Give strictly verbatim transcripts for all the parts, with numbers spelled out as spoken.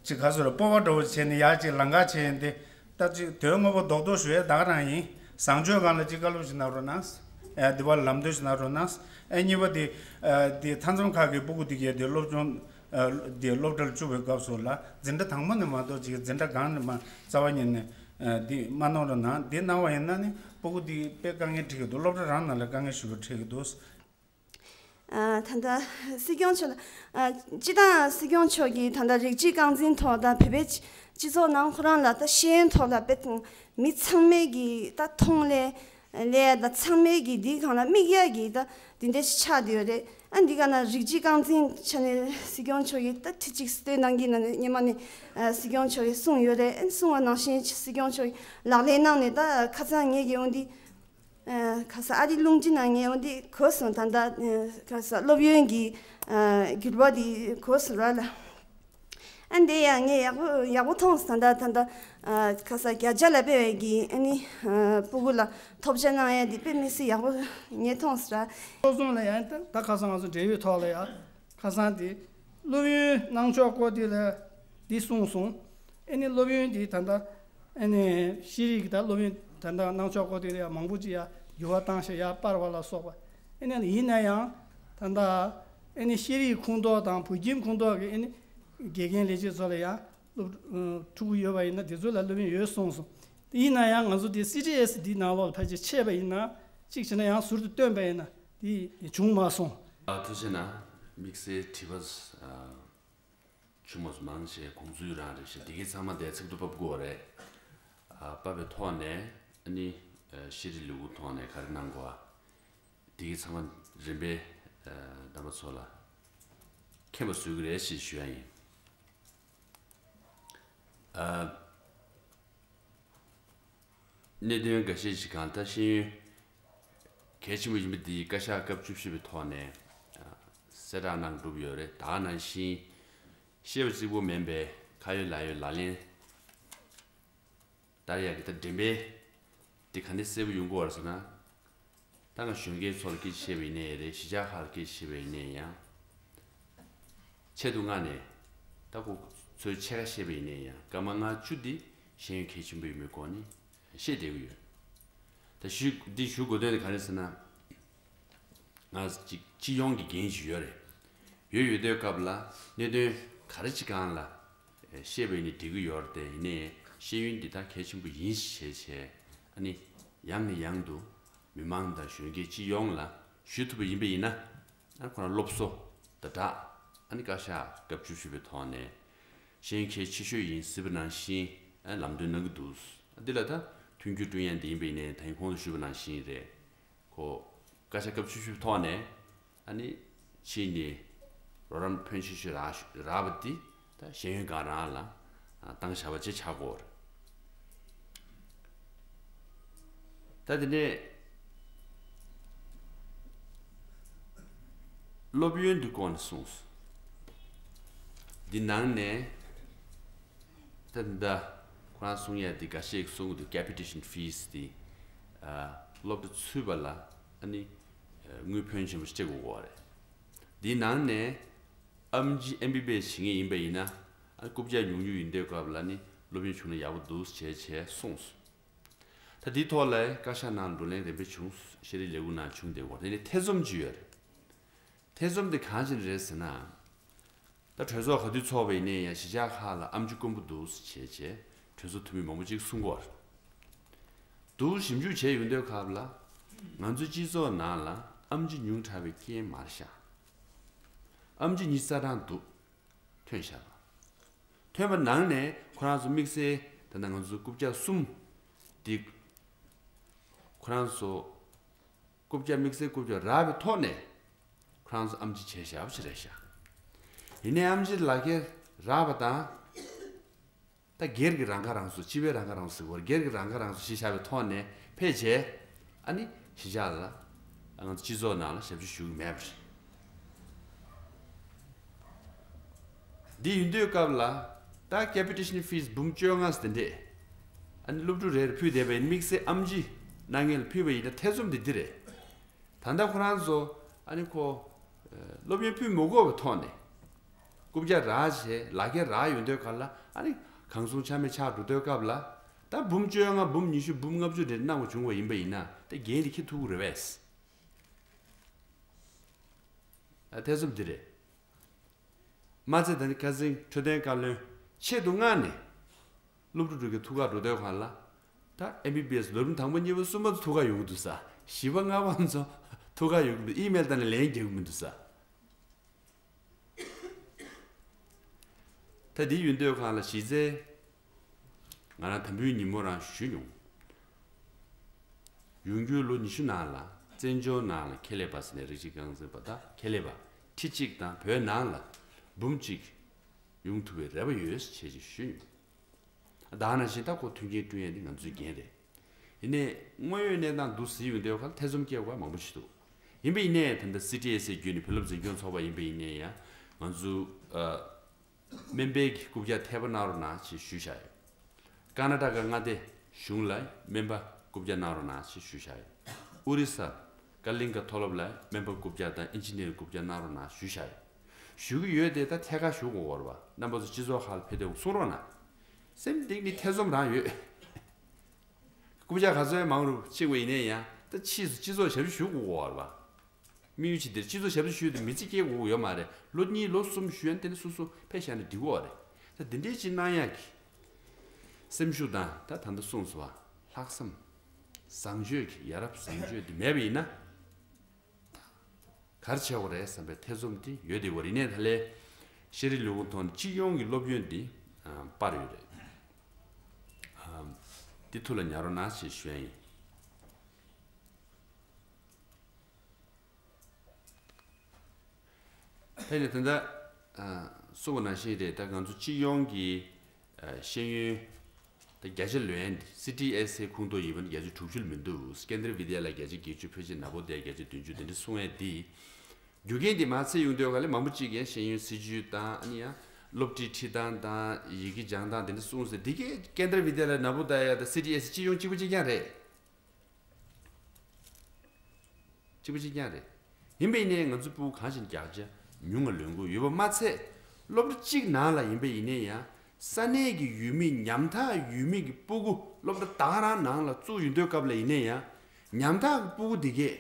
ཅིག་ག་ཟེར་སྤོབས་པ་འདྲ་བོ་བྱས་ནས་ཡར་ཅིག་ལམ་ཁ་ཕྱེ་ཡིན་ཏེ། ད་ཅིག་དོན་དངོས་པོ་རྡོག་རྡོག་ཞུ་ཡས་ད་ག་རང་ཡིན། བཟང་སྤྱོད་སྒང་ལ་ཅིག་བཀའ་སློབ་ཞིག་གནང་རོགས་གནང་། ཨ་འདི་བར་ལམ་སྟོན་ཞིག་གནང་རོགས་གནང་། ཨ་གཉིས་པ་དེ། ཨ་དེ་མཐའ་མཚམས་ཁག་གི་སྤུ་གུ་དེ་གས་དེ་སློབ་སྦྱོང་། ཨ་དེ་སློབ་གྲྭར་བཅུག་པའི་སྐབས་སུ་ལ་འཛིན་གྲྭ་དང་པོ་ནས་མ་གཏོགས་ཅིག་འཛིན་གྲྭ་སྒང་ནས་མ་རྩ་བ་ཉིད་ནས་ཨ་དེ་མ་གནང་རོགས་གནང་། དེ་གནང་བ་ཡིན་ན་ནི་སྤུ་གུ་དེ་དཔེ་དཀའ་ངལ་འཕྲད་ཀྱི་འདུག་སློབ་གྲྭ་རང་ནང་ལ་དཀའ་ངལ་ཞེ་པོ་འཕྲད་ཀྱི་འདུག་ཨ་ད་ལྟ་སྲིད་སྐྱོང་མཆོག་ལ། ཨ་སྤྱི་བཏང་སྲིད་སྐྱོང་མཆོག་གིས་ད་ལྟ་རིགས་གཅིག་རྐང་འཛིན་ཐོག་དང་བོད་པའི་སྤྱི་སྤྱི་ཚོགས་ནང་ཁོ་རང་ལ་ད་ཤེས་ཡོན་ཐོག་ལ་དཔེ་མི་ཚང་མས་ཀྱི་ད་མཐོང་ལས་ལས་ད་ཚང་མས་ཀྱི་འདིའི་སྒང་ལ་དམིགས་ཡག་གི་ད་འདི་འདྲ་ཞིག་ཆགས་བསྡད་ཡོད་རེད། ཨ་འདི་ག་ན་རིགས་གཅིག་རྐང་འཛིན་ཆ་ནས་སྲིད་སྐྱོང་མཆོག་གིས་ད་ཐེངས་གཅིག་སྟོན་གནང་གི་ན་ནས་སྔོན་མ་ནས་ཨ་སྲིད་སྐྱོང་མཆོག་གིས་གསུངས་ཡོད་རེད། ཨ་གསུངས་པ་ནང་བཞིན་སྲིད་སྐྱོང་མཆོག་གིས་ལག་ལེན་གནང་ནས་ད་ཁ་སང་ངས་ཀྱི་འོང་འདི། ཨ་ཁ་ས་ཨ་རི་རླུང་འཕྲིན་ནང་ངས་འོ་འདི་གོ་སོང་། ད་ལྟ་ཨ་ཁ་ས་སློབ་ཡོན་གྱི་ཨ་འགྱུར་བ་འདི་གོ་སོང་ར་ལ། ཨ་འདི་ཡང་ངས་ཡག་པོ་ཡག་པོ་མཐོང་སོང་། ད་ལྟ་ད་ལྟ་ཨ་ཁ་ས་བརྒྱ་ཆ་ལ་དཔེ་བའི་གི་ཨ་ནི་ཨ་སྤུ་གུ་ལ་ཐོབ་ཆ་གནང་ཡ་འདི་དཔེ་མི་སྲིད་ཡག་པོ་ངས་མཐོང་སོང་ར། སློབ་སྦྱོང་ལ་ཡང་ད་ད་ཁ་སང་ང་ཚོ་འབྲེལ་ཡོད་ཐོག་ལ་ཡང་ཁ་སང་དེ་སློབ་ཡོན་གནང་ཕྱོགས་སྐོར་དེ་ལ་འདི་གསུངས་སོང་། ཨ་ནི་སློབ་ཡོན་དེ་ད་ལྟ་ཨ་ནི་ཤེས་རིག་གི་ད་སློབ་ཡོན་ད་ལྟ་གནང་ཕྱོགས་སྐོར་དེ་ལ་ཡང་མང་པོ་ཅིག་ཡང་འགྱུར་བ་བཏང་ཤག་ཡར་སྤར་བ་ལ་སོགས་པ། ཨ་ནི་ཡིན་ན་ཡང་ད་ལྟ་ཨ་ནི་ཤེས་རིག་ཁོངས་གཏོགས་དང་བོད་ཁྱིམ་ཁོངས་གཏོགས་ཀྱི་ཨ་ནི་དགེ་རྒན་ལས་བྱེད་ཚོ་ལ་ཡང་སློབ་ཕྲུ་གུ་ཡོད་པ་ཡིན་ན་དེ་ཚོ་ལ་སློབ་ཡོན་ཡོད་གསུངས་སོང་། ཡིན་ན་ཡང་ང་ཚོ་དེ་སི་ཊི་ཨེ་སི་འདིའི་ནང་ལོགས་ལ་ཕལ་ཆེར་ཆད་པ་ཡིན་ན་གཅིག་བྱས་ན་ཡང་ཟུར་དུ་བཏོན་པ་ཡིན་ན་དེ་བྱུང་མ་སོང་། ཨ་ཐུགས་རྗེ་གནང་། དམིགས་བསལ་དྲི་བ་ཨ་ཆུང་མ་ཚོ་མང་ཆེ་དགོངས་ཚུལ་རང་རེད་ཤག་དེ་གའི་ཚང་མ་དེ་ཚིག་ཏུ་ཕབ་དགོས་པ་རེད། ཨ་ཕབ་པའི་ཐོག་ནས་ཨ་ནི་ཨ་ཤེས་རིག་ལས་ཁུངས་ཐོག་ནས་ག་རེ་གནང་དགོས་ཨ། དེ་གའི་ཚང་མ་རིམ་པས་ཨ་རྣམ་པ་ཚོ་ལ་མཁྱེན་པ་བཟོ་གི་རེད་ཞེས་ཞུ་ཡ་ཡིན། ཨ་གནད་དོན་འགའ་ཤས་ཤིག་གང་ལྟར་ཤེས་ཡོན་གལ་ཆེན་པོ་ཡིན་པ་འདི་བཀའ་ཤག་སྐབས་བཅུ་བཞི་པའི་ཐོག་ནས་ཨ་གསལ་བསྒྲགས་གནང་གྲུབ་ཡོད་རེད། ད་ག་ནང་བཞིན་བཤད་པ་གཅིག་པོ་མིན་པའི་ཁ་ཡོད་ལག་ཡོད་ལག་ལེན་ལྟར་ཡག་གི་ད་འགྲེམས་སྤེལ་འདི་ག་འདྲ་གསལ་པོ་ཡོང་གི་ཡོད་རེད་ཟེར་ན། ད་ང་གཞོན་སྐྱེས་ཚོ་ལ་སྐད་ཆ་བཤད་པ་ཡིན་ནའི་རེད། གཞིས་ཆགས་ཁག་ལ་སྐད་ཆ་བཤད་པ་ཡིན་ནའི་ཡང་། ཆེད་དུ་མངགས་ནས་ད་ཁོ་ཚོའི་ཕྱེད་ཀ་བཤད་པ་ཡིན་ནའི་ཡང་སྐར་མ་ལྔ་བཅུ་འདི་ཤེས་ཡོན་གལ་ཆེན་པོ་ཡིན་པའི་སྐོར་ནས་བཤད་བསྡད་ཀྱི་ཡོད། ད་ཞུ་འདི་ཞུ་དགོས་དོན་དེ་ག་རེ་ཟེར་ན། ང་གཅིག་སྤྱི་ཡོངས་ཀྱི་འགན་ཞིག་ཡོད་རེད། ཡོད་ཡོད་དུས་སྐབས་ལ་གནད་དོན་ག་རེ་ཅིག་སྒང་ལ་བཤད་པ་ཡིན་ནའི་འགྲིག་གི་ཡོད་རེད་དེ། ཡིན་ནའི་ཤེས་ཡོན་འདི་དག་གལ་ཆེན་པོ་ཡིན་ཞེས་བྱས་ཨ་ནི་ཡང་ནས་ཡང་དུ་མི་མང་དང་གཞོན་སྐྱེས་སྤྱི་ཡོངས་ལ་ཞུ་ཐུབ་པ་ཡིན་པ་ཡིན་ན། ཨ་ཁོ་རང་སློབ་གསོ་དང་སྦྲགས་ཨ་ནི་བཀའ་ཤག་སྐབས་བཅུ་བཞི་པའི་ཐོག་ནས་ཤེས་ཡོན་གལ་ཆེ་ཤོས་ཡིན་ཟེར་བ་ནང་བཞིན་ཨ་ལམ་སྟོན་གནང་གི་འདུག་འདི་ལ་ད་མཐུན་འགྱུར་བསྐྲུན་ཡ་འདི་ཡིན་པ་ཡིན་ནའི་ད་ཡིན་གོང་དུ་ཞུས་པ་ནང་བཞིན་རེད། ཁོ་བཀའ་ཤག་སྐབས་བཅུ་བཞི་པའི་ཐོག་ནས་ཨ་ནི་ཕྱིན་ནས་རོགས་རམ་ཕོན་ཆེ་ཤོས་རག་རག་པ་འདི་ད་ཤེས་ཡོན་སྒང་རང་ལ་བཏང་བཞག་པ་ཅིག་ཆགས་ཀྱི་ཡོད་རེད། ད་དེ་ནས་སློབ་ཡོན་འདི་སྐོར་ནས་གསུངས་སོང་། འདི་ནང་ནས་ད་ད་ཁོ་རང་གསུང་ཡ་འདི་འགའ་ཤས་ཀྱིས་གསུང་གི་འདུག capitation fees འདི་ཨ་སློབ་གྲྭ་ཚུད་པ་ལ་ཨ་ནི་ཨ་དངུལ་ཕོན་ཆེན་པོ་ཞིག་སྤྲད་དགོས་ཀྱི་ཡོད་རེད། འདིའི་ནང་ནས་ཨེམ་ཆི་ཨེམ་བི་བི་ཨེས་བྱེད་མཁན་ཡིན་པ་ཡིན་ན་ཨ་རྐུབ་བཀྱག་ཉུང་ཉུང་ཡིན་དུས་སྐབས་ལ་ནི་སློབ་ཡོན་བྱུང་ན་ཡག་པོ་འདུག་བྱས་བྱས་གསུངས་སོང་། ད་འདིའི་ཐོག་ལ་བཀའ་ཤག་ནང་བགྲོ་གླེང་རིམ་པས་བྱུང་། ཤེས་རིག་ལས་ཁུངས་ནང་བྱུང་བསྡད་ཡོད་རེད། དེ་ནས་ཐེ་ཚོམ་ཅིག་ཡོད་རེད། ཐེ་ཚོམ་དེ་གང་ཞིག་རེད་ཟེར་ན། ད་གྲོས་ཚོགས་ག་དུས་ཚོགས་པ་ཡིན་ནའི་ཡང་གཞིས་ཆགས་ཁག་ལ་ཨེམ་ཆི་དཀོན་པོ་འདུག་བྱས་བྱས་གྲོས་ཚོགས་འཐུས་མི་མང་པོ་ཅིག་གསུང་གི་ཡོད་རེད། འདུག་ཞིབ་འཇུག་བྱས་ཡོང་དུས་སྐབས་ལ་ང་ཚོའི་སྤྱི་ཚོགས་ནང་ལ་ཨེམ་ཆི་ཉུང་དྲགས་པའི་རྐྱེན་མ་རེད་ཤག་ཨེམ་ཆི་ཉི་ཤུ་རྩ་གྲངས་འདུག་ཐོན་ཤག་ཐོན་པ་ནང་ནས་ཁོ་རང་ཚོ་དམིགས་བསལ་ད་ལྟ་ང་ཚོ་རྐུབ་བཀྱག་གསུམ་འདི་ཁོ་རང་ཚོ་རྐུབ་བཀྱག་དམིགས་བསལ་རྐུབ་བཀྱག་རག་པའི་ཐོག་ནས་ཁོ་རང་ཚོ་ཨེམ་ཆི་བྱས་བཞག་པ་ཞིག་རེད་ཤག་ཡིན་ནའི་ཨེམ་ཆི་ལག་ཁྱེར་རག་པ་དང་། ད་སྒེར་གྱི་རང་ཁ་རང་གསོ། སྤྱི་པའི་རང་ཁ་རང་གསོ་ཟེར་བ། སྒེར་གྱི་རང་ཁ་རང་གསོ་ཞེས་བྱ་བའི་ཐོག་ནས་ཕལ་ཆེར་ཨ་ནི་གཞིས་ཆགས་ལ་ང་ཚོ་སྤྱི་ཚོགས་ནང་ལ་ཞབས་ཞུ་ཞུ་གི་མེད་པ་རེད། འདི་ཡིན་དུས་སྐབས་ལ་ད་capitation fees འབུམ་བཅོ་ལྔ་ཟེར་འདྲས། ཨ་ནི་སློབ་ཕྲུག་རེ་རེར་ཕུལ་བསྡད་པའི་དམིགས་བསལ་ཨེམ་ཆི་གནང་མཁན་ལ་ཕུལ་བ་ཡིན་ན་ཐེ་ཚོམ་དེ་འདི་རེད། ད་ལྟ་ཁོ་རང་ཚོ་ཨ་ནི་ཁོ་སློབ་ཡོན་ཕུལ་མི་དགོས་པའི་ཐོག་ནས་རྐུབ་བཀྱག་རག་བྱས་ལག་འཁྱེར་རག་ཡོང་དུས་ག་ལ། ཨ་ནི་གང་སོང་ཆ་མེད་ཆགས་འགྲོ་དུས་སྐབས་ལ། ད་འབུམ་བཅོ་ལྔ་འབུམ་ཉི་ཤུ་འབུམ་ལྔ་བཅུ་རེ་གནང་བ་བྱུང་བ་ཡིན་པ་ཡིན་ན་དེ་འགན་དེ་འཁྱེར་ཐུབ་ཀྱི་རེད་པས། ཨ། ཐེ་ཚོམ་འདི་རེད། མ་ཚད་ད་ནི་ཁ་སང་འཕྲོད་བསྟེན་བཀའ་བློན་ཆེད་དུ་མངགས་ནས་སློབ་ཕྲུག་དྲུག་གི་ཐུགས་ཁག་འགྲོ་དུས་ག་ལ། ད་ཨེམ་བི་བི་ཨེས་ལོ་རིམ་དང་པོ་གཉིས་པ་གསུམ་པ་ཚོ་ཐུགས་ཁག་ཡོང་གི་འདུག་ས། བཞི་པ་ལྔ་པ་ཚོ་ཐུགས་ཁག་ཡོང་གི་འདུག་ཨི་མེལ་བཏང་ནས་ལན་རྒྱག་གི་མི་འདུག་ས། ད་འདི་ཡོད་དུས་ག་ལ་གཞི་རྩའི་ང་རང་དམ་འབུལ་ཉིན་མོ་རང་ཞུས་མྱོང་། ཡོང་རྒྱུའི་ལོ་ཉི་ཤུ་ནང་ལ་བཙན་བྱོལ་ནང་ལ་ཁེ་ལས་པ་ཟེར་ནས་རིགས་གཅིག་རྐང་འཛིན་པ་དང་ཁེ་ལས་པ་ཁྲི་གཅིག་དང་བོད་ནང་ལ་འབུམ་གཅིག་ཡོང་ཐུབ་པའི་རེ་བ་ཡོད་ཅེས་ཞུས་མྱོང་། ད་ག་ནང་བཞིན་ད་ཁོ་མཐུན་རྐྱེན་བསྐྲུན་ཡས་འདི་ང་ཚོའི་འགན་རེད། ཡིན་ནའི་དངོས་ཡོད་གནས་སྟངས་འདུག་ཟེར་ཡོང་དུས་ག་ལ་ཐེ་ཚོམ་སྐྱེ་བ་མང་པོ་ཞིག་འདུག་ཡིན་པ་ཡིན་ནའི་ད་ལྟ་སི་ཊི་ཨེ་སི་ཨེ་བརྒྱུད་ནས་བོད་སློབ་འཛིན་སྐྱོང་ཚོགས་པ་ཡིན་པ་ཡིན་ནའི་ཡང་ང་ཚོ་ཨ། སྨན་པའི་གི་རྐུབ་བཀྱག་ཐེབས་པ་གནང་རོགས་གནང་ཞེས་ཞུས་བཞག་ཡོད། ཀར་ན་ཊ་ཀ་མངའ་སྡེ་གཞུང་ལ་སྨན་པ་རྐུབ་བཀྱག་གནང་རོགས་གནང་ཞེས་ཞུས་བཞག་ཡོད། ཨོ་རི་ས་ཀ་ལིང་ག་མཐོ་སློབ་ལ་སྨན་པ་རྐུབ་བཀྱག་དང་ཨིན་ཇི་ནི་ཡར་རྐུབ་བཀྱག་གནང་རོགས་གནང་ཞུས་བཞག་ཡོད། ཞུ་གི་ཡོད་དེ་ད་ཐད་ཀར་ཞུ་དགོས་པ་རེད་པ། རྣམ་པ་ཚོ་སྤྱི་ཚོགས་ཁག་ལ་ཕེབས་དུས་གསུང་རོགས་གནང་། སེམས་གཏིང་ནས་ཐེ་ཚོམ་རང་ཡོད། རྐུབ་བཀྱག་ག་ཚོད་མང་རུ་ཕྱིན་པ་ཡིན་ནའི་ཡང་ད་ཕྱིས་སུ་སྤྱི་ཚོགས་ཞབས་ཞུ་ཞུ་དགོས་པ་རེད་པ། དམིགས་ཡུལ་ཅིག་འདིར་སྤྱི་ཚོགས་ཞབས་ཞུ་ཞུས་ཏེ་མི་ཚེ་སྐྱེལ་དགོས་ཀྱི་ཡོད་མ་རེད། ལོ་གཉིས་ལོ་གསུམ་ཞུས་ཡང་དེ་ནས་སོ་སོ་ཕེབས་བཞག་ན་འགྲིག་གི་རེད། ད་འདི་འདྲའི་ཅིག་གནང་ཡག་གི་སེམས་ཤུགས་དང་། ད་ད་ལྟ་གསུངས་སོང་བ། ལྷག་བསམ་བཟང་སྤྱོད་ཀྱི་ཡ་རབས་བཟང་སྤྱོད་འདི་མེད་པ་ཡིན་ན་ག་རེ་བྱེད་དགོས་རེད་བསམ་པའི་ཐེ་ཚོམ་འདི་ཡོད་བསྡད་ཡོད་རེད། ཡིན་ནའི་ད་ལན་ཤེས་རིག་ལས་ཁུངས་ཐོག་ནས་སྤྱི་ཡོངས་ཀྱི་སློབ་ཡོན་འདི་ཨ་སྤར་ཡོད་རེད། ཨ་འདི་ཐུགས་ལ་ཉར་རོགས་གནང་ཞེས་ཞུ་ཡ་ཡིན། ད་ནི་ད་ལྟ་ཨ་གསུངས་པ་ནང་བཞིན་རེད། ད་ང་ཚོ་སྤྱི་ཡོངས་ཀྱི་ཨ་ཤེས་ཡོན་ད་བརྒྱ་ཆ་ལོན་སི་ཊི་ཨེ་སི་ཨེ་ཁོངས་གཏོགས་ཡིན་པ་ནི་བརྒྱ་ཆ་དྲུག་ཅུ་ལས་མི་འདུག་ཀེནྡྲ་བི་དྱ་ལ་བརྒྱ་ཆ་བརྒྱད་ཅུ། བོད་ཕྱི་ནག་པོ་སྡེ་བརྒྱ་ཆ་བདུན་ཅུ། དེ་འདྲ་གསུང་ཡས་འདི་རྒྱུ་རྐྱེན་འདི་མ་ཚད་ཡོང་དུས་ག་ལ་མང་པོ་ཅིག་གིས་ཤེས་ཡོན་སྲིད་བྱུས་དང་། ཨ་ནི་ཡང་སློབ་ཁྲིད་ཁྲིད་སྟངས་དང་ཡི་གེ་སྦྱང་སྟངས་དེ་འདྲ་གསུངས་ཟེར། འདི་གས་ཀེནྡྲ་བི་དྱ་ལ་ནག་པོ་སྡེ་ཡ་དང་སི་ཊི་ཨེ་སི་ཨེ་སྤྱི་ཡོངས་གཅིག་པ་གཅིག་རྐྱང་རེད། གཅིག་པ་གཅིག་རྐྱང་རེད། ཡིན་པ་ཡིན་ནའི་ང་ཚོ་ཕྲུ་གུ་གང་ཞིག་བརྒྱ་ཆ་ཉུང་ང་ལོན་གྱི་ཡོད་པ་མ་ཚད། སློབ་གྲྭ་གཅིག་ནང་ལ་ཡིན་པ་ཡིན་ནའི་ཡང་ས་གནས་ཀྱི་ཡུལ་མི་ཉམ་ཐག་ཡུལ་མི་གི་ཕྲུ་གུ་སློབ་གྲྭ་ད་ག་རང་ནང་ལ་བཙུགས་ཡོང་དུས་སྐབས་ལ་ཡིན་ནའི་ཡང་ཉམ་ཐག་གི་ཕྲུ་གུ་དེ་གས་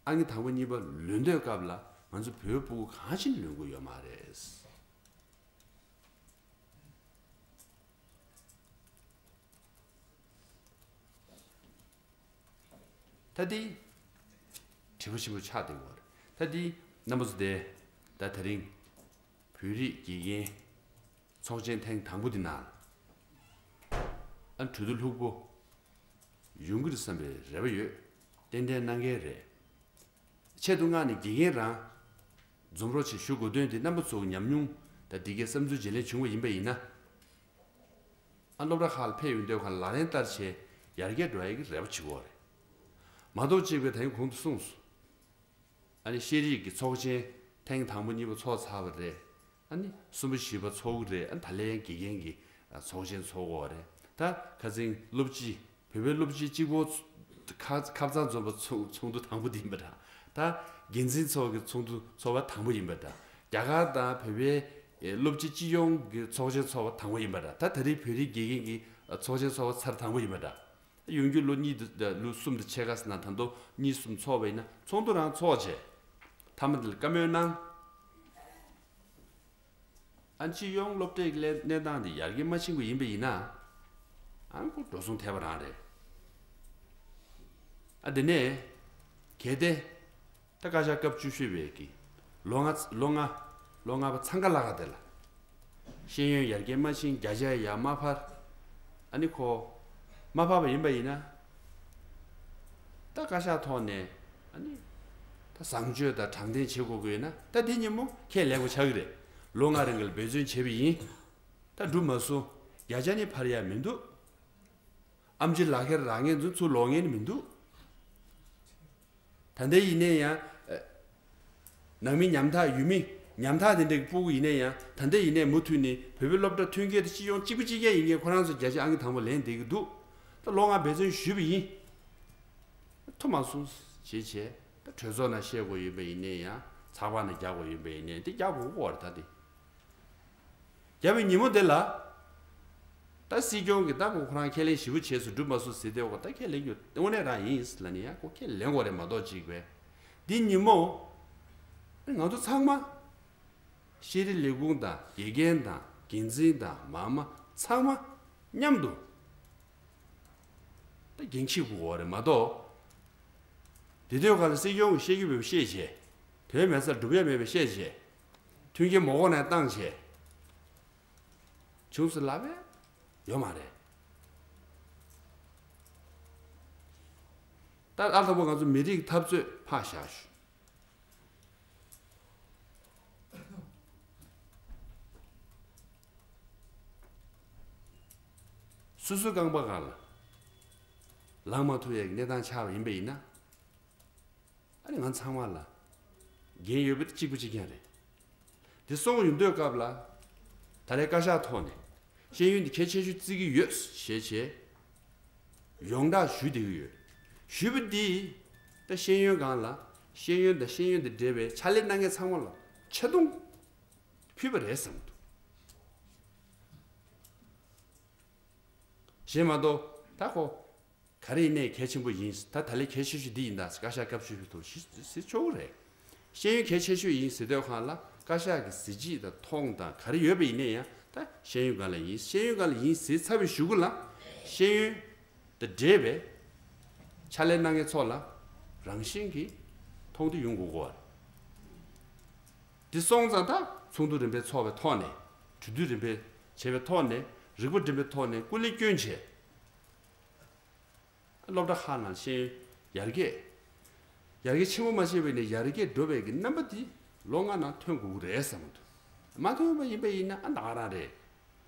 ཨང་ཀི་དང་པོ་གཉིས་པ་ལོན་དུས་སྐབས་ལ་ང་ཚོ་བོད་ཕྲུ་གུ་གང་ཞིག་ལོན་གྱི་ཡོད་མ་རེད། ད་འདི་དྲི་བ་ཆེན་པོ་ཆགས་བསྡད་ཡོད་རེད། ད་འདི་རྣམ་པ་ཚོ་དེ་ད་དེ་རིང་བོད་རིགས་དགེ་རྒན་ཚོགས་ཆེན་ཐེངས་དང་པོ་འདི་ནང་ཨ་གྲོས་བསྡུར་ལྷུག་པོ་ཡོང་གི་རེད་བསམ་པའི་རེ་བ་ཡོད། ཏན་ཏན་གནང་གི་རེད། ཆེད་དུ་མངགས་ནས་དགེ་རྒན་རང་འཛོམས་རོགས་བྱེད་ཞུ་དགོས་དོན་དེ་རྣམ་པ་ཚོའི་ཉམས་མྱོང་དང་འདི་གའི་བསམ་ཚུལ་བརྗེ་ལེན་བྱུང་བ་ཡིན་པ་ཡིན་ན། ཨ་སློབ་གྲྭ་ཁག་ལ་ཕེབས་ཡོང་དུས་ཁ་ལ་ལག་ལེན་བསྟར་བྱས་ཡར་རྒྱས་འགྲོ་ཡག་གི་རེ་བ་བྱེད་ཀྱི་ཡོད་རེད། མ་གཏོགས་གཅིག་པའི་ད་ཡིན་གོང་དུ་གསུངས་སོང་། ཨ་ནི་ཤེས་རིག་གི་ཚོགས་ཆེན་ཐེངས་དང་པོ་གཉིས་པ་ཚོགས་ཚར་བ་རེད། ཨ་ནི་གསུམ་པ་བཞི་པ་ཚོགས་ཀྱི་རེད། ཨ་ནི་ད་ལན་དགེ་རྒན་གྱི་ཚོགས་ཆེན་ཚོགས་ཀྱི་ཡོད་རེད། ད་ཁ་སང་སློབ་སྤྱི་བོད་པའི་སློབ་སྤྱི་གཅིག་པོ་ཁ་ཁ་སང་འཛོམས་པ་ཚོགས་ཚོགས་འདུ་དང་པོ་དེ་ཡིན་པ་འདྲ། ད་འགན་འཛིན་ཚོགས་ཀྱི་ཚོགས་འདུ་ཚོགས་པ་དང་པོ་ཡིན་པ་འདྲ། རྒྱ་གར་དང་བོད་པའི་སློབ་སྤྱི་སྤྱི་ཡོངས་ཀྱི་ཚོགས་ཆེན་ཚོགས་པ་དང་པོ་ཡིན་པ་འདྲ། ད་ད་རེས་བོད་རིགས་དགེ་རྒན་གྱི་ཚོགས་ཆེན་ཚོགས་པ་ཚར་དང་པོ་ཡིན་པ་འདྲ། ཡོང་རྒྱུ་ལོ་གཉིས་དང་ལོ་གསུམ་དང་ཕྱེད་ཀ་ཟེར་ན་ད་དུང་གཉིས་གསུམ་ཚོགས་པ་ཡིན་ན་ཚོགས་འདུ་རང་ཚོགས་བྱས། མཐའ་མ་དེ་ལ་བཀའ་མོལ་གནང་། ཨ་ནི་སྤྱི་ཡོངས་སློབ་གྲྭའི་གནས་གནས་སྟངས་དེ་ཡར་རྒྱས་མ་ཕྱིན་པ་ཡིན་པ་ཡིན་ན། ཨ་ནི་ཁོ་འགྲོ་སོང་ཐེབས་པ་རང་རེད། ཨ་དེ་ནས་གལ་ཏེ། ད་བཀའ་ཤག་སྐབས་བཅུ་བཞི་པའི་གི་ལོ་ལྔ་ལོ་ལྔ་ལོ་ལྔ་པ་འཚང་ཁ་ལ་ཁ་དེ་ལ་ཤེས་ཡོན་ཡར་རྒྱས་མ་ཕྱིན། བརྒྱ་ཆ་ཡར་མ་འཕར། ཨ་ནི་ཁོ་མ་འཕར་བ་ཡིན་པ་ཡིན་ན། ད་བཀའ་ཤག་ཐོག་ནས་ཨ་ནི་ད་བཟང་སྤྱོད་དང་དྲང་བདེན་བྱེད་དགོས་ཀྱི་ཡོད་ན། ད་དེ་ཉིན་མོ་ཁས་ལེན་དགོས་ཆགས་ཀྱི་རེད། ལོ་ལྔ་རིང་གི་འབད་བརྩོན་བྱས་པ་ཡིན། ད་འགྲུབ་མ་སོང་ བརྒྱ་ཆ་ནི་འཕར་ཡ་མི་འདུག་ཨམ་ཆི་ལག་ཁྱེར་རག་མཁན་ཚོ་ཚུར་ལོག་མཁན་ནི་མི་འདུག་ད་ལྟ་ཡིན་ནའི་ཡང་། ཨ། ནང་མི་ཉམ་ཐག་ཡུལ་མི་ཉམ་ཐག་དེ་འདྲའི་སྤུ་གུ་ཡིན་ནའི་ཡང་། ད་ལྟ་ཡིན་ནའི་མུ་མཐུད་ནས་བོད་པའི་སློབ་གྲྭ་མཐུན་རྐྱེན་དང་སྤྱི་ཡོངས་གཅིག་པ་གཅིག་རྐྱང་ཡིན་མཁན་ཁོ་རང་ཚོ་བརྒྱ་ཆ་ཨང་ཀི་དང་པོ་ལེན་བསྡད་ཀྱི་འདུག་ད་ལོ་ལྔ་འབད་བརྩོན་ཞུས་པ་ཡིན། ཐུབ་མ་སོང་ཞེས་བྱས། ད་གྲོས་ཚོགས་ནང་བཤད་དགོས་ཡིན་པ་ཡིན་ནའི་ཡང་། ཚགས་པར་ནང་རྒྱག་དགོས་ཡིན་པ་ཡིན་ནའི་འདི་རྒྱག་དགོས་ཀྱི་ཡོད་རེད། ད་འདི་རྒྱབ་པའི་ཉིན་མོ་དེ་ལ། ད་སྲིད་སྐྱོང་གིས་ད་ཁོ་ཁོ་རང་ཁས་ལེན་ཞེ་པོ་བྱས་སོང་། འགྲུབ་མ་སོང་ཟེར་དེ། འོ་ད་ཁས་ལེན་རྒྱུ་དངོས་གནས་རང་ཡིན་ལབ་ནས་ཡང་ཁོ་ཁས་ལེན་དགོས་རེད་མ་གཏོགས་ཅིག་པས། འདི་ཉིན་མོ་ང་ཚོ་ཚང་མ་ཤེས་རིག་ལས་ཁུངས་དང་། དགེ་རྒན་དང་། འགན་འཛིན་དང་། མ་མ་ཚང་མ་མཉམ་དུ་ད་འགན་འཁྱེར་དགོས་རེད་མ་གཏོགས། དེ་དུས་ག་ལ་སྲིད་སྐྱོང་གིས་བཤད་རྒྱུ་མེད་པ་བཤད་བྱས། དོན་མེད་སར་སྒྲུབ་ཡ་མེད་པ་བཤད་བྱས། མཐུན་རྐྱེན་མ་དགོས་ནས་བཏང་བྱས། བྱུང་སོང་ལབ་པས་ཡོད་མ་རེད། ད་ཨ་དང་པོ་ང་ཚོ་མི་རིགས་འཐབ་རྩོད་ཕར་བཞག་ཞུ། སོ་སོའི་རྐང་པ་སྒང་ལ་ལངས་མ་ཐུབ་ཡས་ཀྱི་གནས་སྟངས་ཆགས་པ་ཡིན་པ་ཡིན་ན། ཨ་ནི་ང་ཚང་མ་ལ་འགན་ཡོད་པ་དེ་གཅིག་པ་གཅིག་རྐྱང་རེད། དེ་སོང་ཡོང་དུས་སྐབས་ལ། ད་ལན་བཀའ་ཤག་ཐོག་ནས་ཤེས་ཡོན་འདི་གལ་ཆེ་ཤོས་བརྩི་གི་ཡོད་ཞེས་བྱས་ཡོངས་བསྒྲགས་ཞུས་བསྡད་ཀྱི་ཡོད། ཞུས་པ་འདིས་ད་ཤེས་ཡོན་སྒང་ལ། ཤེས་ཡོན་དང་ཤེས་ཡོན་དང་འབྲེལ་བའི་ཕྱག་ལས་གནང་མཁན་ཚང་མ་ལ་ཆེ་མཐོང་ཕུལ་བ་རེད་བསམ་གྱི་འདུག་གཞན་མ་གཏོགས་ད་ཁོ་ག་རེ་ཡིན་ནའི་གལ་ཆེན་པོ་ཡིན། ད་ད་ལན་གལ་ཆེ་ཤོས་འདི་ཡིན་ད་ཟེར། བཀའ་ཤག་སྐབས་ཤིག་ཤིག་ཐུག་ཞིག་ཟེར་ཆོག་གི་རེད། ཤེས་ཡོན་གལ་ཆེ་ཤོས་ཡིན་ཟེར་དུས་སྒང་ལ་བཀའ་ཤག་གི་གཟི་བརྗིད་དང་མཐོང་དང་ག་རེ་ཡོད་པ་ཡིན་ནའི་ཡང་། ད་ཤེས་ཡོན་སྒང་ལ་ཡིན། ཤེས་ཡོན་སྒང་ལ་ཡིན་ཟེར་ཚར་བའི་གཞུག་གུ་ལ། ཤེས་ཡོན་དང་འབྲེལ་བའི་ཕྱག་ལས་གནང་མཁན་ཚོ་ལ་རང་བཞིན་གྱིས་མཐོང་དོད་ཡོང་དགོས་ཀྱི་ཡོད་རེད། འདི་སོང་ཙང་ད་ཚོགས་འདུ་རིམ་པས་འཚོགས་པའི་ཐོག་ནས། གྲོས་བསྡུར་རིམ་པས་བྱས་པའི་ཐོག་ནས། རིག་པ་རིམ་པའི་ཐོག་ནས་སྐུ་ལས་བསྐྱོན་བྱས། སློབ་གྲྭ་ཁག་ནང་ཤེས་ཡོན་ཡར་རྒྱས། ཡར་རྒྱས་ཆེན་པོ་མ་བྱས་པ་ཡིན་ནའི་ཡར་རྒྱས་འགྲོ་བའི་གི་རྣམ་པ་འདི་ལོ་ལྔ་ནང་ཐོན་དགོས་ཀྱི་རེད་བསམ་གྱི་འདུག་མ་ཐོན་པ་ཡིན་པ་ཡིན་ན་ཨ་ད་ག་རང་རེད།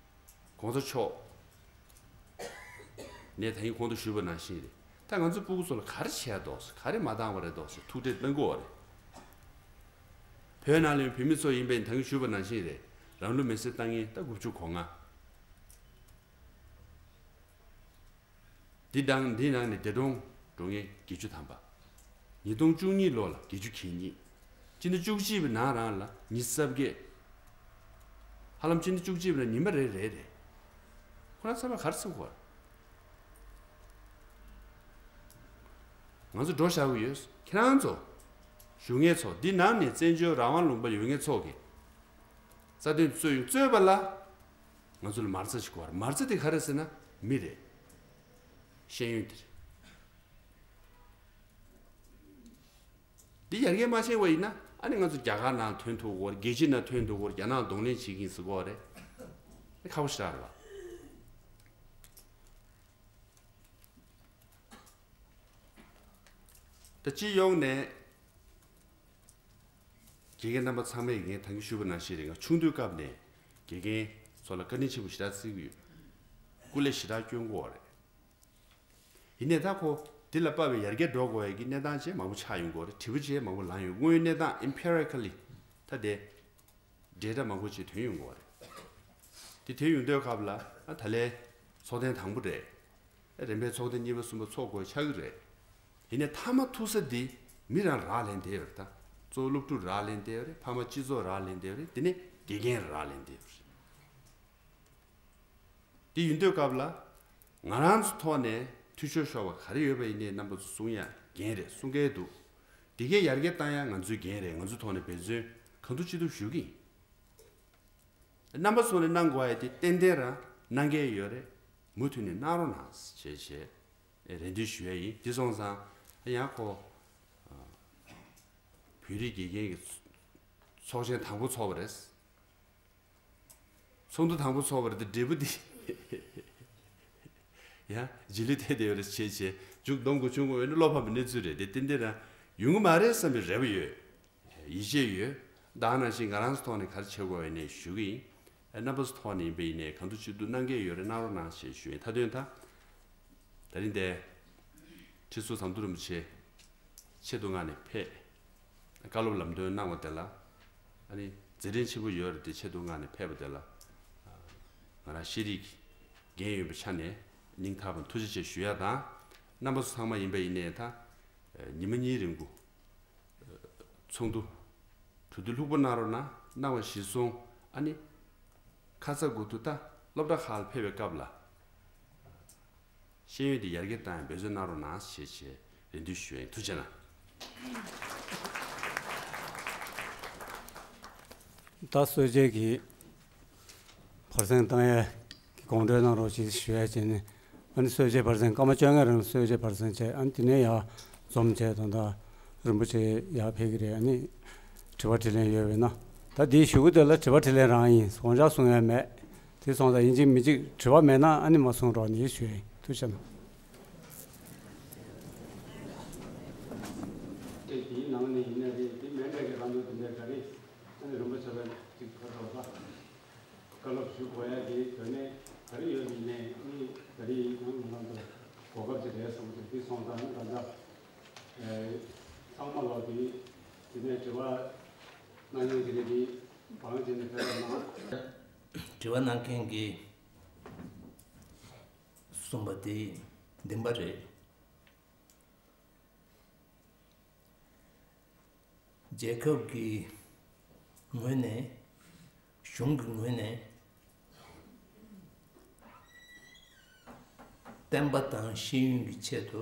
གོང་ས་མཆོག་ནས་ད་གིན་གོང་དུ་ཞུས་པ་ནང་བཞིན་རེད། ད་ང་ཚོ་སྤུ་གུ་ཚོ་ལ་ག་རེ་བྱས་འདུག་ཟེར། ག་རེ་མ་འདང་བ་རེད་འདུག་ཟེར་ཐུགས་ཁྲལ་གནང་དགོས་པ་རེད། བོད་ནང་ལ་ཡོད་བོད་མི་ཚོ་ཡིན་པ་ཡིན་ན་ད་གིན་ཞུས་པ་ནང་བཞིན་རེད། རང་ལུས་མེར་སྲེག་བཏང་མཁན་ད་དགུ་བཅུ་གོ་ལྔ། འདི་དང་འདི་ནང་ནས་འདས་གྲོངས་འགྲོ་མཁན་བརྒྱད་ཅུ་ཐམ་པ། ཉིས་སྟོང་བཅུ་གཉིས་ལོ་ལ་བརྒྱད་ཅུ་གྱ་གཉིས། སྤྱི་ཟླ་བཅུ་གཅིག་པའི་ནང་རང་ལ་ཉི་ཤུ་རྩ་བརྒྱད། ཧ་ལམ་སྤྱི་ཟླ་བཅུ་གཅིག་པའི་ནང་ཉི་མ་རེ་རེ་རེད། ཁོ་རང་ཚང་མ་ག་རེ་བྱེད་དགོས། ང་ཚོ་འགྲོ་བཞག་གི་ཡོད། ཁྱེད་རང་ཚོ་བཞུགས་མཁན་ཚོ། འདི་ནང་ནས་བཙན་བྱོལ་རང་དབང་ལུང་པ་ཡོད་མཁན་ཚོ་གིས་རྩ་དོན་རྩོད་ཡོང་རྩོད་པ་ལ། ང་ཚོ་ལ་མ་རྩ་ཞིག་དགོས་རེད། མ་རྩ་དེ་ག་རེ་ཟེར་ན་མི་རེད། ཤེས་ཡོན་དེ་རེད། འདི་ཡར་རྒྱས་མ་བྱས་པ་ཡིན་ན་ཨ་ནི་ང་ཚོ་རྒྱ་གར་ནང་ཐོན་ཐུབ་ཀྱི་ཡོད་རེད། རྒྱལ་སྤྱི་ནང་ཐོན་ཐུབ་ཀྱི་ཡོད་རེད། རྒྱ་ནག་གདོང་ལེན་བྱེད་ཀྱི་ཡིན་ཟེར་གྱི་ཡོད་རེད། ཨ་ཁག་པོ་ཞེ་དྲག་རེད་པ། ད་སྤྱི་ཡོངས་ནས་དགེ་རྒན་རྣམ་པ་ཚང་མས་ངས་ད་གིན་ཞུས་པ་ནང་བཞིན་རེད། ང་ཆུང་དུས་སྐབས་ནས་དགེ་རྒན་ཚོ་ལ་བཀའ་དྲིན་ཆེན་པོ་ཞེ་དྲག་བརྩི་གི་ཡོད། སྐུ་ལས་ཞེ་དྲག་བསྐྱོན་གྱི་ཡོད་རེད། ཡིན་ནའི་ད་ཁོ་འདི་ལ་དཔག་པའི་ཡར་རྒྱས་འགྲོ་དགོས་ཡ་གི་གནས་སྟངས་ཅིག་མང་པོ་ཆགས་ཡོང་གི་ཡོད་རེད། དྲི་བ་ཅིག་མང་པོ་ལངས་ཡོང་། དངོས་ཡོད་གནས་སྟངས་empirically་ད་དེ་འབྲེལ་སྒྲ་མང་པོ་ཅིག་ཐོན་ཡོང་གི་ཡོད་རེད། དེ་ཐོན་ཡོང་དུས་སྐབས་ལ་ཨ་ད་ལན་ཚོགས་ཐེངས་དང་པོ་རེད། ཨ་རིམ་པས་ཚོགས་ཐེངས་གཉིས་པ་གསུམ་པ་ཚོགས་དགོས་ཆགས་ཀྱི་རེད། ཡིན་ནའི་མཐའ་མ་ཐུག་ས་འདི་མི་རང་རག་ལས་བསྡད་ཡོད་རེད། ད་གཙོ་བོ་སློབ་ཕྲུག་རག་ལས་བསྡད་ཡོད་རེད། ཕ་མ་སྤྱི་ཚོགས་རག་ལས་བསྡད་ཡོད་རེད། དེ་ནས་དགེ་རྒན་རག་ལས་བསྡད་ཡོད་རེད། དེ་ཡིན་དུས་སྐབས་ལ་ང་རང་ཚོ་ཐོག་ནས་འཐུས་ཤོར་ཤོར་བ་ག་རེ་ཡོད་པ་ཡིན་ནའི་རྣམ་པ་ཚོ་གསུང་ཡ་འགན་རེད། གསུང་གི་འདུག་དེ་གའི་ཡར་རྒྱས་བཏང་ཡ་ང་ཚོའི་འགན་རེད། ང་ཚོའི་ཐོག་ནས་འབད་བརྩོན་གང་ཐུབ་ཅི་ཐུབ་ཞུ་གི་ཡིན། རྣམ་པ་ཚོ་ནས་གནང་དགོས་ཡ་དེ་ཏན་ཏན་རང་གནང་གི་ཡོད་རེད། མུ་མཐུད་ནས་གནང་རོགས་གནང་ཞེས་བྱས་རེ་འདུན་ཞུ་ཡ་ཡིན། དེ་སོང་ཙང་ཡང་ཁོ་བོད་རིགས་དགེ་རྒན་གྱི་ཚོགས་ཆེན་དང་པོ་ཚོགས་པ་རེད། ཚོགས་འདུ་དང་པོ་ཚོགས་པ་རེད་དེ་འབྲས་བུ་འདི་ཡང་རྗེས་ལུས་ཐེབས་བསྡད་ཡོད་རེད་བྱས་བྱས། མཇུག་སྡོམ་དགོས་བྱུང་དགོས་ཡོད་ན་བློ་ཕམ་པའི་གནས་ཚུལ་རེད། དེ་ཏན་ཏན་རང་ཡོང་གི་མ་རེད་བསམ་པའི་རེ་བ་ཡོད། ཡིད་ཆེས་ཡོད། ད་ནང་བཞིན་ང་རང་ཚོ་ཐོག་ནས་ག་རེ་བྱེད་དགོས་ཡོད་ནས་ཞུ་གི་ཡིན། རྣམ་པ་ཚོ་ཐོག་ནས་ཡིན་པ་ཡིན་ནའི་གང་ཐུབ་ཅི་ཐུབ་གནང་གལ་ཡོད་རེད། གནང་རོགས་གནང་ཞེས་ཞུ་ཡིན། མཐའ་དོན་ད། ད་རིང་འདིར་ཁྲི་ཟུར་ཟམ་གདོང་རིན་པོ་ཆེ་ཆེད་དུ་མངགས་ནས་ཕེབས། བཀའ་སློབ་ལམ་སྟོན་གནང་བ་དེ་ལ་ཨ་ནི་མཛད་རིམ་ཆེན་པོ་ཡོད་རེད་དེ། ཆེད་དུ་མངགས་ནས་ཕེབས་པ་དེ་ལ་ང་རང་ཤེས་རིག་འགན་ཡོད་པའི་ཆ་ནས་སྙིང་ཐག་པ་ནས་ཐུགས་རྗེ་ཆེ་ཞུ་ཡ་དང་། རྣམ་པ་ཚོ་ཚང་མ་ཡིན་པ་ཡིན་ནའི་ད་ཉི་མ་གཉིས་རིང་པོ་ཚོགས་འདུ་གྲོས་བསྡུར་ལྷུག་པོ་གནང་རོགས་གནང་། གནང་བ་གཞིར་བཟུང་ཨ་ནི་ཁ་ཚ་དགོས་གཏུགས་ད་སློབ་གྲྭ་ཁག་ལ་ཕེབས་པའི་སྐབས་ལ་ཤེས་ཡོན་དེ་ཡར་རྒྱས་གཏང་ཡ་འབད་བརྩོན་གནང་རོགས་གནང་ཞེས་ཞེས་རེ་འདུན་ཞུ་ཡིན། ཐུགས་རྗེ་གནང་། ད་གསོལ་ཇའི་གི་བར་གསེང་བཏང་ཡས་ཀྱི་དགོངས་འགྲེལ་གནང་རོགས་ཞེས་ཞུ་ཡ་བྱས་ནས། ཨ་ནི་གསོལ་ཇའི་བར་གསེང་སྐར་མ་བཅོ་ལྔ་རིང་གསོལ་ཇའི་བར་གསེང་བྱས། ཨ་ནི་དེ་ནས་ཡར་འཛོམས་བྱས་ད་ལྟ་རིན་པོ་ཆེ་ཡར་ཕེབས་ཀྱི་རེད། ཨ་ནི་དྲི་བ་དྲིས་ལན་ཡོད་པས་ན། ད་འདིའི་གཞུག་གུ་དེ་ལ་དྲི་བ་དྲིས་ལན་རང་ཡིན། དགོངས་འཆར་གསུང་ཡ་མེད། དེ་སོང་ཙང་ཡིན་གཅིག་མིན་གཅིག་དྲི་བ་མེད་ན་ཨ་ནི་མ་གསུང་རོགས་ནས་ཞུ་ཡིན། ཐུགས་རྗེ་གནང་། དེ་དེའི་ནང་ནས་ཡིན་ན་རེད། དེ་མེད་འདྲ་གི་རང་དོན་དེ་འདྲ་ག་རེ་ཨ་ནི་རིན་པོ་ཆེ་ལ་ཅིག་ག་རེ་ཟེར་བ། བཀའ་སློབ་ཞུ་དགོས་ཡ་དེ་དོན་གནད་ག་རེ་ཡོད་མིན་ནས་ཨ་ནི་ད་རེས་ཡང་ང་རང་ཚོ་གོ་སྐབས་ཅིག་རེད་བསམ་གྱི་འདུག་དེ་སོང་ཙང་ད་ལྟ་ཚང་མ་ལོག་དེ་དེ་ནས་དྲི་བ་གནང་མྱོང་གི་རེད། དེ་བང་བྱས་ནས་ཕེབས་པ་ན། དྲི་བ་གནང་མཁན་གྱིས་གསུངས་པ་དེ་བདེན་པ་རེད། རྒྱལ་ཁབ་ཀྱི་ངོས་ནས། གཞུང་གི་ངོས་ནས་བསྟན་པ་དང་ཤེས་ཡོན་གྱི་ཆེད་དུ་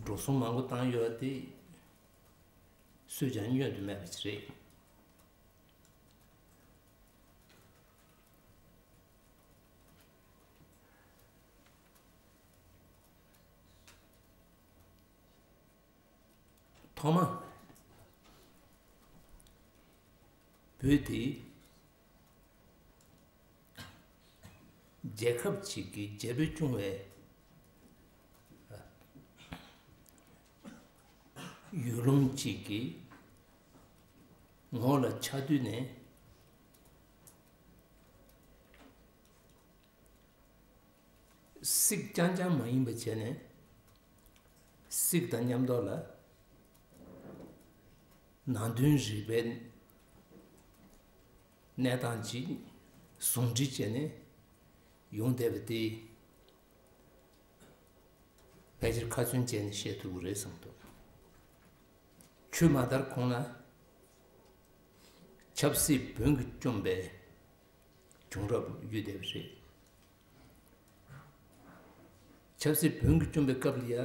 འགྲོ་སོང་མང་པོ་བཏང་ཡོད་དེ་སུས་ཀྱང་བསྙོན་དུ་མེད་པ་ཞིག་རེད། ཐོག་མ་བོད་དེ་རྒྱལ་ཁབ་ཅིག་གི་རྒྱལ་པོ་སྐྱོང་བའི་ཡུལ་ལུང་ཅིག་གི་ངོས་ལ་ཆགས་དུས་ནས། སྲིད་རྐྱང་རྐྱང་མ་ཡིན་པ་བྱས་ནས། སྲིད་དང་མཉམ་དུ་ལ་ནང་དོན་རིག་པའི་གནས་སྟངས་ཅིག་ཟུང་འབྲེལ་བྱས་ནས་ཡོང་བསྡད་པ་དེ། ཕལ་ཆེར་ཁ་ཚོན་བཅད་ནས་བཤད་ཐུབ་ཀྱི་རེད་བསམ་འདུག་ཆོས་མ་དར་གོང་ལ་ཆབ་སྲིད་བོན་གྱིས་བསྐྱོན་པའི་བྱུང་རབས་ཡོད་བསྡད་པ་རེད། ཆབ་སྲིད་བོན་གྱིས་བསྐྱོན་པའི་སྐབས་ལ་ཡ།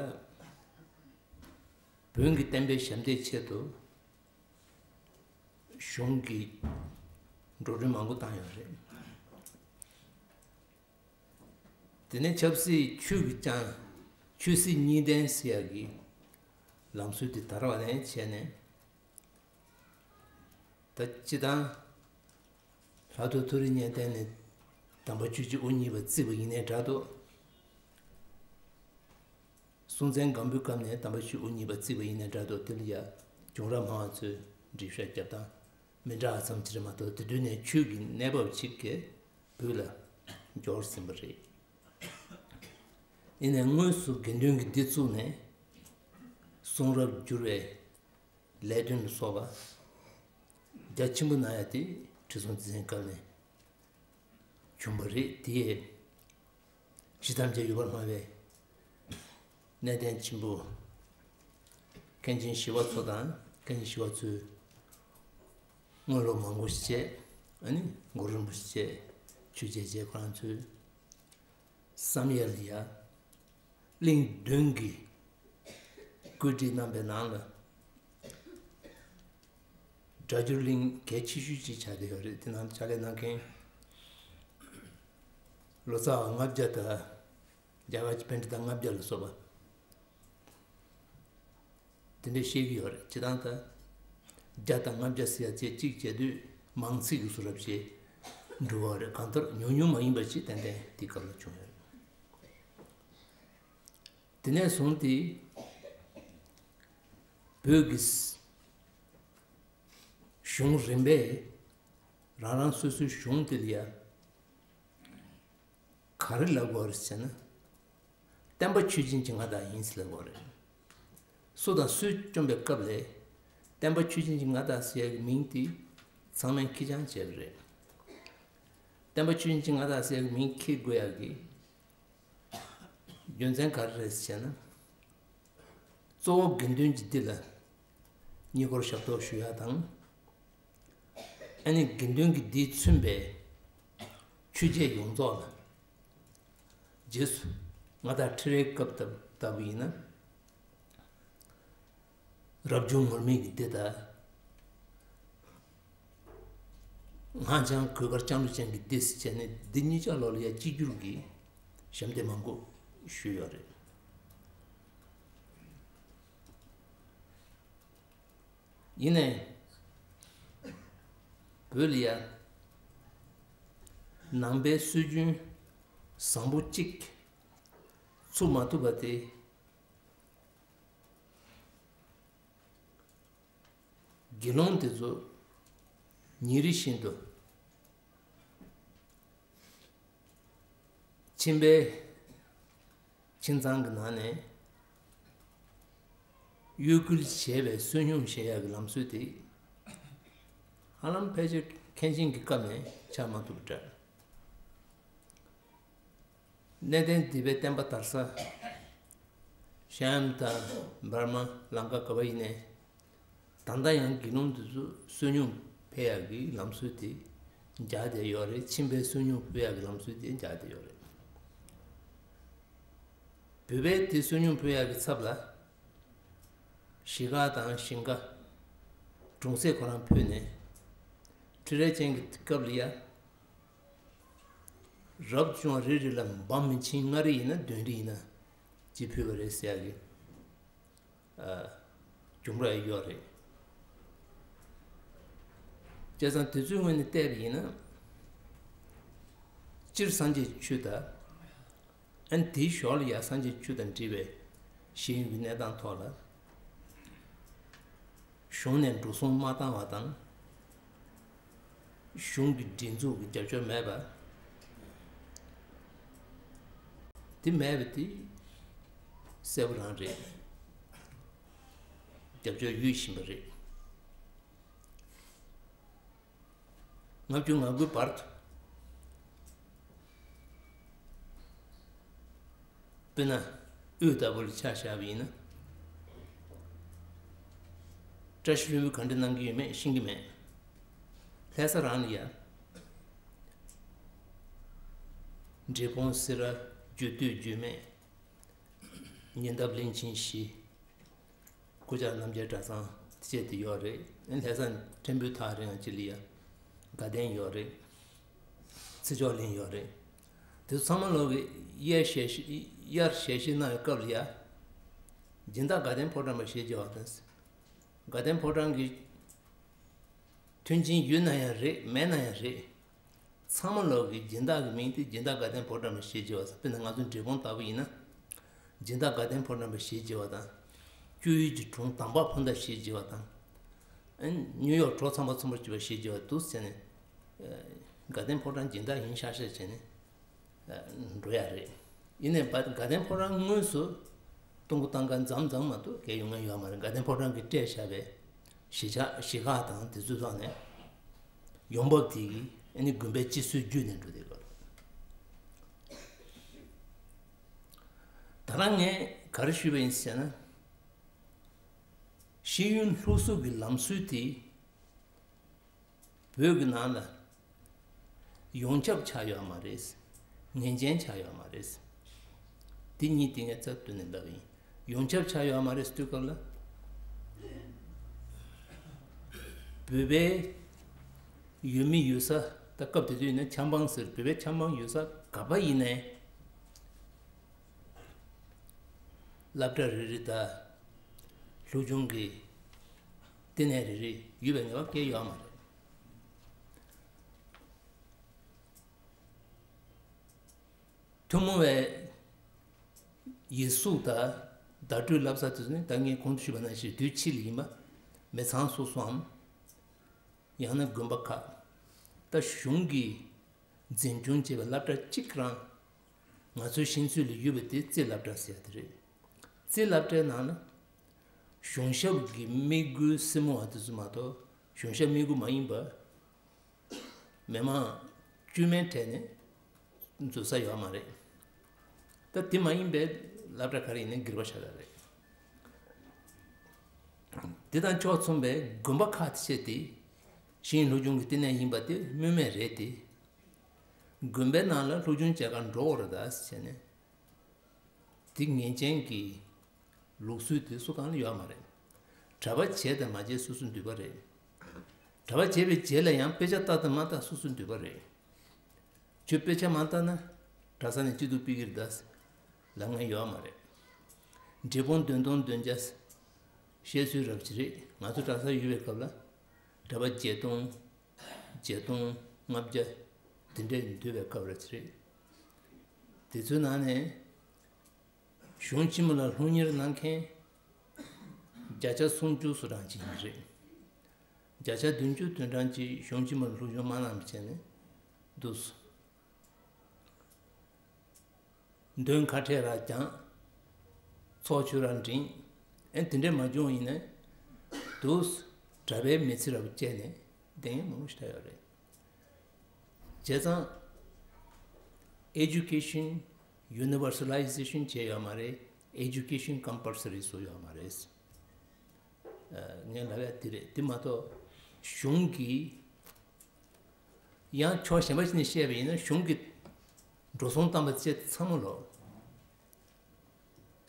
བོན་གྱི་བསྟན་པའི་ཞབས་འདེགས་ཆེད་དུ་གཞུང་གིས་འགྲོ་གྲོན་མང་པོ་བཏང་ཡོད་རེད། དེ་ནས་ཆབ་སྲིད་ཆོས་ཀྱིས་ཀྱང་ཆོས་སྲིད་གཉིས་ལྡན་ཟེར་ཡག་གི་ལམ་སྲོལ་དེ་དར་བ་ནས་བྱས་ནས། ད་སྤྱི་བཏང་ལྷག་ཏུ་མཐོ་རིམ་གཉིས་ལྡན་ནས་དམ་པ་ཆོས་ཀྱི་དབུ་བརྙེས་པ་བརྩིས་པ་ཡིན་ནའི་འདྲ་འདུག་སྲོང་བཙན་སྒམ་པོའི་སྐབས་ནས་དམ་པ་ཆོས་དབུ་བརྙེས་པ་བརྩིས་པ་ཡིན་ནའི་འདྲ་འདུག་དེ་ལ་ཡ་བྱུང་རབས་སྨྲ་བ་ཚོས་འགྲེལ་བཤད་རྒྱབ་སྟངས་མི་འདྲ་བ་ཙམ་ཅིག་རེད་མ་གཏོགས། དེ་དུས་ནས་ཆོས་ཀྱི་གནས་བབ་ཅིག་གིས་བོད་ལ་འབྱོར་ཟིན་པ་རེད། ཡིན་ནའི་དངོས་སུ་དགེ་འདུན་གྱི་སྡེ་བཙུགས་ནས་གསུང་རབ་བསྒྱུར་བའི་ལས་དོན་ལ་སོགས་པ་རྒྱ་ཆེན་པོ་གནང་ཡ་དེ་ཁྲི་སྲོང་ལྡེ་བཙན་སྐབས་ནས་བྱུང་བ་རེད། དེས་གཞི་ཐམས་ཅད་ཡོད་པར་སྨྲ་བའི་གནས་བརྟན་ཆེན་པོ་མཁན་ཆེན་ཞི་བ་འཚོ་དང་། མཁན་ཆེན་ཞི་བ་འཚོས་དངོས་སློབ་མང་པོ་ཞིག་བྱས། ཨ་ནི་གུ་རུ་རིན་པོ་ཆེ་ཆོས་རྗེ་རྗེ་ཁོ་རང་ཚོས། བསམ་ཡས་ལ་ཡ་གླིང་བདུན་གྱི་བཀོད་སྒྲིག་གནང་པའི་ནང་ལ་སྒྲ་སྒྱུར་གླིང་གལ་ཆེ་ཤོས་ཅིག་ཆགས་བསྡད་ཡོད་རེད། དེ་ནང་ཕྱག་ལས་གནང་མཁན་ལོ་ཙཱ་བ་ལྔ་བརྒྱ་དང་རྒྱ་གར་གྱི་པཎྜི་ཏ་ལྔ་བརྒྱ་ལ་སོགས་པ། དེ་འདྲ་བཤད་ཀྱི་ཡོད་རེད། སྤྱིར་བཏང་ད་བརྒྱ་དང་ལྔ་བརྒྱ་ཟེར་ཡ་བཅས་གཅིག་བྱས་དུས་མང་ཚིག་གི་གསུང་རབ་ཅིག་འགྲོ་བ་རེད། གང་ལྟར་ཉུང་ཉུང་མ་ཡིན་པ་ཅིག་ཏན་ཏན་དེའི་སྐབས་ལ་བྱུང་ཡོད་རེད། དེ་ནས་བཟུང་སྟེ་བོད་ཀྱི་གཞུང་རིམ་པས་ རང་རང་སོ་སོའི་གཞུང་དེ་ལ་ཡ་ག་རེ་ལབ་དགོས་རེད་ཟེར་ན། བསྟན་པ་ཆོས་ཅན་གྱི་མངའ་བདག་ཡིན་ཟེར་ལབ་དགོས་རེད། སུ་དང་སུས་བསྐྱོན་པའི་སྐབས་ལ་བསྟན་པ་ཆོས་ཅན་གྱི་མངའ་བདག་ཟེར་ཡག་གི་མིང་དེ་ཚང་མས་ཁེར་རྐྱང་བྱས་པ་རེད། བསྟན་པ་ཆོས་ཅན་གྱི་མངའ་བདག་ཟེར་ཡག་གི་མིང་འཁྱེར་དགོས་ཡག་གི་རྒྱུ་མཚན་ག་རེ་རེད་ཟེར་ན། གཙོ་བོ་དགེ་འདུན་གྱི་སྡེ་ལ་ཉེ་འཁོར་ཞབས་ཏོག་ཞུ་ཡག་དང་། ཨ་ནི་དགེ་འདུན་གྱི་སྡེས་མཚོན་པའི་ཆོས་བྱེད་ཡོངས་རྫོགས་ལ། རྗེས་སུ་མངའ་བདག་ཁྲི་རལ་སྐབས་ལྟ་བུ་ཡིན་ན། རབ་བྱུང་ངུར་སྨྲིག་གི་སྡེ་དང་། སྔགས་འཆང་གོས་དཀར་ལྕང་ལོ་ཅན་གྱི་སྡེ་ཟེར་བྱས་ནས་སྡེ་གཉིས་ཆ་ལོག་ལ་ཡ་གཅིག་གྱུར་གྱི་ཞབས་འདེགས་མང་པོ་ཞུས་ཡོད་རེད། ཡིན་ནའི་བོད་ལ་ཡ་ནང་པའི་སྲོལ་རྒྱུན་བཟང་པོ་གཅིག་ཚུགས་མ་ཐུབ་པ་དེ། དགེ་སློང་དེ་ཚོ་ཉིན་རེ་བཞིན་དུ་ཁྱིམ་པའི་ཁྱིམ་ཚང་གི་ནང་ནས་གཡོ་འགུལ་བྱས་པའི་བསོད་སྙོམས་བཞེས་ཡག་གི་ལམ་སྲོལ་དེ་ཧ་ལམ་ཕལ་ཆེར་མཁན་ཆེན་གྱི་སྐབས་ནས་ཆགས་མ་ཐུབ་པ་འདྲ། གནས་བརྟན་སྡེ་པའི་བསྟན་པ་དར་ས་ཤམ་དང་འབར་མ་ལང་ཀ་ག་པར་ཡིན་ནའི། ད་ལྟ་ཡང་དགེ་སློང་དེ་ཚོ་བསོད་སྙོམས་འཕེལ་ཡག་གི་ལམ་སྲོལ་དེ་འཇགས་བསྡད་ཡོད་རེད། ཁྱིམ་པའི་བསོད་སྙོམས་འཕེལ་ཡག་གི་ལམ་སྲོལ་དེ་འཇགས་བསྡད་ཡོད་རེད། བོད་པའི་དེ་བསོད་སྙོམས་འཕེལ་ཡག་གི་ཚབ་ལ། གཞིས་ཀ་དང་ཞིང་ཁ། གྲོང་གསེབ་ཁོ་རང་ཕུད་ནས། ཁྲི་རལ་ཅན་གྱི་སྐབས་ལ་ཡ། རབ་བྱུང་རེ་རེ་ལ་འབུམ་མི་ཆིངས་ལྔ་རེ་ཡིན་ན་བདུན་རེ་ཡིན་ན་གཅིག་ཕུལ་བ་རེད་ཟེར་ཡག་གི་ཨ། ལྗོངས་ར་ཡོད་རེད། བྱས་ཙང་དེ་ཚོའི་ངོས་ནས་བལྟས་པ་ཡིན་ན། སྤྱིར་སངས་རྒྱས་ཆོས་དང་། ཨ་ནི་དེའི་ཞོར་ལ་ཡང་སངས་རྒྱས་ཆོས་དང་འབྲེལ་བའི་ཤེས་ཡོན་གྱི་གནས་སྟངས་ཐོག་ལ། གཞུང་ནས་འགྲོ་སོང་མ་བཏང་བ་དང་། གཞུང་གི་སྒྲིག་འཛུགས་ཀྱི་རྒྱབ་སྐྱོར་མེད་པ། དེ་མེད་པ་དེ་གསལ་པོ་རང་རེད། རྒྱབ་སྐྱོར་ཡོད་བཞིན་པ་རེད། ལྔ་བཅུ་ང་དགུའི་བར་དུ། དཔེར་ན། དབུས་ལྟ་བུ་ལ་ཆ་བཞག་པ་ཡིན་ན། བཀྲ་ཤིས་ལྷུན་པོས་ག་འདྲ་གནང་གི་ཡོད་མེད་ཤེས་ཀྱི་མེད། ལྷ་ས་རང་ལ་ཡ། འབྲས་སྤུངས་སེ་ར་བརྒྱུད་སྟོད་བརྒྱུད་སྨད། ཉེ་འདབས་གླིང་ཆེན་བཞི། སྐུ་བཅར་རྣམ་རྒྱལ་གྲྭ་ཚང་བཅས་དེ་ཡོད་རེད། ལྷ་ས་ཕྲན་བུ་ཐག་རིང་ཅིག་ལ་ཡ། དགའ་ལྡན་ཡོད་རེད། ཚེ་མཆོག་གླིང་ཡོད་རེད། དེ་ཚོ་ཚང་མ་ལོག་གི་དབྱར་ཞལ་བཞེས་དབྱར་ཞལ་བཞེས་གནང་བའི་སྐབས་ལ་ཡ། སྦྱིན་བདག་དགའ་ལྡན་ཕོ་བྲང་པ་ཞེས་བརྗོད་པ་དང་། དགའ་ལྡན་ཕོ་བྲང་གི་མཐུན་རྐྱེན་ཡོད་ན་ཡང་རེད་མེད་ན་ཡང་རེད། ཚང་མ་ལོག་གི་སྦྱིན་བདག་གི་མིང་དེ་སྦྱིན་བདག་དགའ་ལྡན་ཕོ་བྲང་པ་ཞེས་བརྗོད་པ་དང་། དཔེར་ན་ང་ཚོ་འབྲས་སྤུངས་ལྟ་བུ་ཡིན་ན། སྦྱིན་བདག་དགའ་ལྡན་ཕོ་བྲང་པ་ཞེས་བརྗོད་པ་དང་། སྐྱོ་ཡུལ་གྱི་གྲོང་དམ་པ་ཕོ་མདའ་ཞེས་བརྗོད་པ་དང་། ཨ་ནི་ཉུའུ་ཡོག་གྲོགས་ཚངས་པ་ཚོམ་བུར་གྱུར་པ་ཞེས་བརྗོད་པ་འདུག་ཟེར་ནས། དགའ་ལྡན་ཕོ་བྲང་སྦྱིན་བདག་ཡིན་ཤག་ཤག་བྱས་ནས་འགྲོ་ཡག་རེད། ཡིན་ནའི་དགའ་ལྡན་ཕོ་བྲང་དངོས་སུ་གཏོང་སྒོ་བཏང་མཁན་མཚམས་མཚམས་མ་གཏོགས་གལ་ཡོང་མཁན་ཡོད་མ་རེད། དགའ་ལྡན་ཕོ་བྲང་གིས་སྤྲད་བཞག་པའི་གཞིས་ཆགས་གཞིས་ཁག་དང་དེ་ཚོའི་ཐོག་ནས་ཡོང་འབབ་དེ་གིས་ཨ་ནི་དགོན་པའི་སྤྱི་སྲོལ་བརྒྱུད་ནས་འགྲོ་བསྡད་ཡོད་རེད། ད་རང་ངས་ག་རེ་ཞུས་པ་ཡིན་ཟེར་ན། ཤེས་ཡོན་སློབ་གསོ་གི་ལམ་སྲོལ་དེ། བོད་ཀྱི་ནང་ལ་ཡོངས་ཁྱབ་ཆགས་ཡོད་མ་རེད། ངེས་ཅན་ཆགས་ཡོད་མ་རེད། འདི་གཉིས་དེ་ངས་རྩ་བཏོན་ནས་ལབ་ཡིན། ཡོངས་ཁྱབ་ཆགས་ཡོད་མ་རེད་ཟེར་དུས་སྐབས་ལ། བོད་པའི་ཡུལ་མི་ཡོད་ས་ད་སྐབས་དེ་དུས་ཡིན་ན་ཆབ་འབངས་ཟེར་བོད་པའི་ཆབ་འབངས་ཡོད་ས་ག་པ་ཡིན་ནའི། སློབ་གྲྭ་རེ་རེ་དང་། སློབ་སྦྱོང་གི་ལྟེ་གནས་རེ་རེ་ཡོད་པའི་ངེས་པ་སྐྱེ་ཡོད་མ་རེད། ཐུན་མོང་བའི་ཡིག་གཟུགས་དང་བརྡ་སྤྲོད་བསླབ་ས་དེ་ཚོ་ནི་ད་ངས་གོང་དུ་ཞུས་པ་ནང་བཞིན་དུས་ཕྱིས་ལ་ཡིན་པ། མི་ཚང་སོ་སོའམ། ཡང་ན་དགོན་པ་ཁག་ད་གཞུང་གིས་འཛིན་སྐྱོང་བྱས་པའི་སློབ་གྲྭ་གཅིག་རང་ང་ཚོའི་ཤེས་ཚོད་ལ་ཡོད་པ་དེ་རྩིས་སློབ་གྲྭ་ཟེར་ཡ་དེ་རེད། རྩིས་སློབ་གྲྭའི་ནང་ལ་གཞུང་ཞབས་ཀྱི་དམིགས་ཡུལ་སེར་མོ་བ་དེ་ཚོ་མ་གཏོགས་གཞུང་ཞབས་དམིགས་ཡུལ་མ་ཡིན་པ། མི་མང་དཀྱུས་མའི་གྲས་ནས་འཛུལ་ས་ཡོད་མ་རེད། ད་དེ་མ་ཡིན་པའི་སློབ་གྲྭ་ག་རེ་ཡིན་ནའི་སྒེར་པ་ཤ་སྟག་རེད། དེ་དང་ཕྱོགས་མཚུངས་པའི་དགོན་པ་ཁག་ཅིག་དེ་ཤེས་ཡོན་སློབ་སྦྱོང་གི་ལྟེ་གནས་ཡིན་པ་དེ་སྨོས་མེད་རེད་དེ། དགོན་པའི་ནང་ལ་སློབ་སྦྱོང་བྱེད་གར་འགྲོ་དགོས་རེད་ད་ཟེར་ནས། དེ་ངེས་ཅན་གྱི་ལུགས་སྲོལ་དེ་སུ་གང་ལ་ཡོད་མ་རེད། གྲྭ་པ་བྱས་དང་མ་བྱས་སོ་སོའི་འདོད་པ་རེད། གྲྭ་པ་བྱས་པའི་རྗེས་ལ་ཡང་དཔེ་ཆ་ལྟ་དང་མ་ལྟ་སོ་སོའི་འདོད་པ་རེད། ཁྱོད་དཔེ་ཆ་མ་ལྟ་ན་གྲྭ་ས་ནས་སྐྱིད་སྡུག་སྤེལ་གྱི་རེད་ད་ལབ་མཁན་ཡོད་མ་རེད། འབྲས་སྤུངས་འདོན་སྟངས་འདོན་རྒྱུ་བཤད་སྲོལ་རབ་ཅིག་རེད། ང་ཚོ་གྲྭ་ས་ཡོད་པའི་སྐབས་ལ་གྲྭ་པ་བརྒྱད་སྟོང་། བརྒྱད་སྟོང་ལྔ་བརྒྱ་དེ་འདྲས་འདུས་པའི་སྐབས་རེད་ཟེར། དེ་ཚོའི་ནང་ནས་གཞུང་ཆེན་མོ་ལ་སློབ་གཉེར་གནང་མཁན་བརྒྱ་ཆ་སུམ་ཅུ་སོ་གྲངས་ཅིག་ཡིན་རེད། བརྒྱ་ཆ་བདུན་ཅུ་དོན་གྲངས་ཅིག་གཞུང་ཆེན་མོ་ལ་སློབ་སྦྱོང་མ་གནང་བ་བྱས་ནས་འདུག་སོང་། འདོན་ཁ་བྲལ་ར་སྦྱངས། ཚོགས་ཆོས་ར་འབྲིང་། ཨེ་དེ་འདྲས་མ་བྱུང་ཡིན་ན། དུས་གྲྭ་པའི་མི་ཚེ་ར་བཅད་ནས་བསྡད་མཁན་མང་པོ་ཞིག་ཡོད་རེད། བྱས་ཙང་། Education Universalization བྱས་ཡོད་མ་རེད། Education Compulsory བཟོས་ཡོད་མ་རེད། ངས་ལབ་ཡ་དེ་རེད། དེ་མ་གཏོགས་གཞུང་གིས། ཡང་ཕྱོགས་གཞན་པ་ཞིག་ནས་བཤད་པ་ཡིན་ན་གཞུང་གིས་འགྲོ་སོང་བཏང་བ་བཅས་ཚང་མ་ལོ།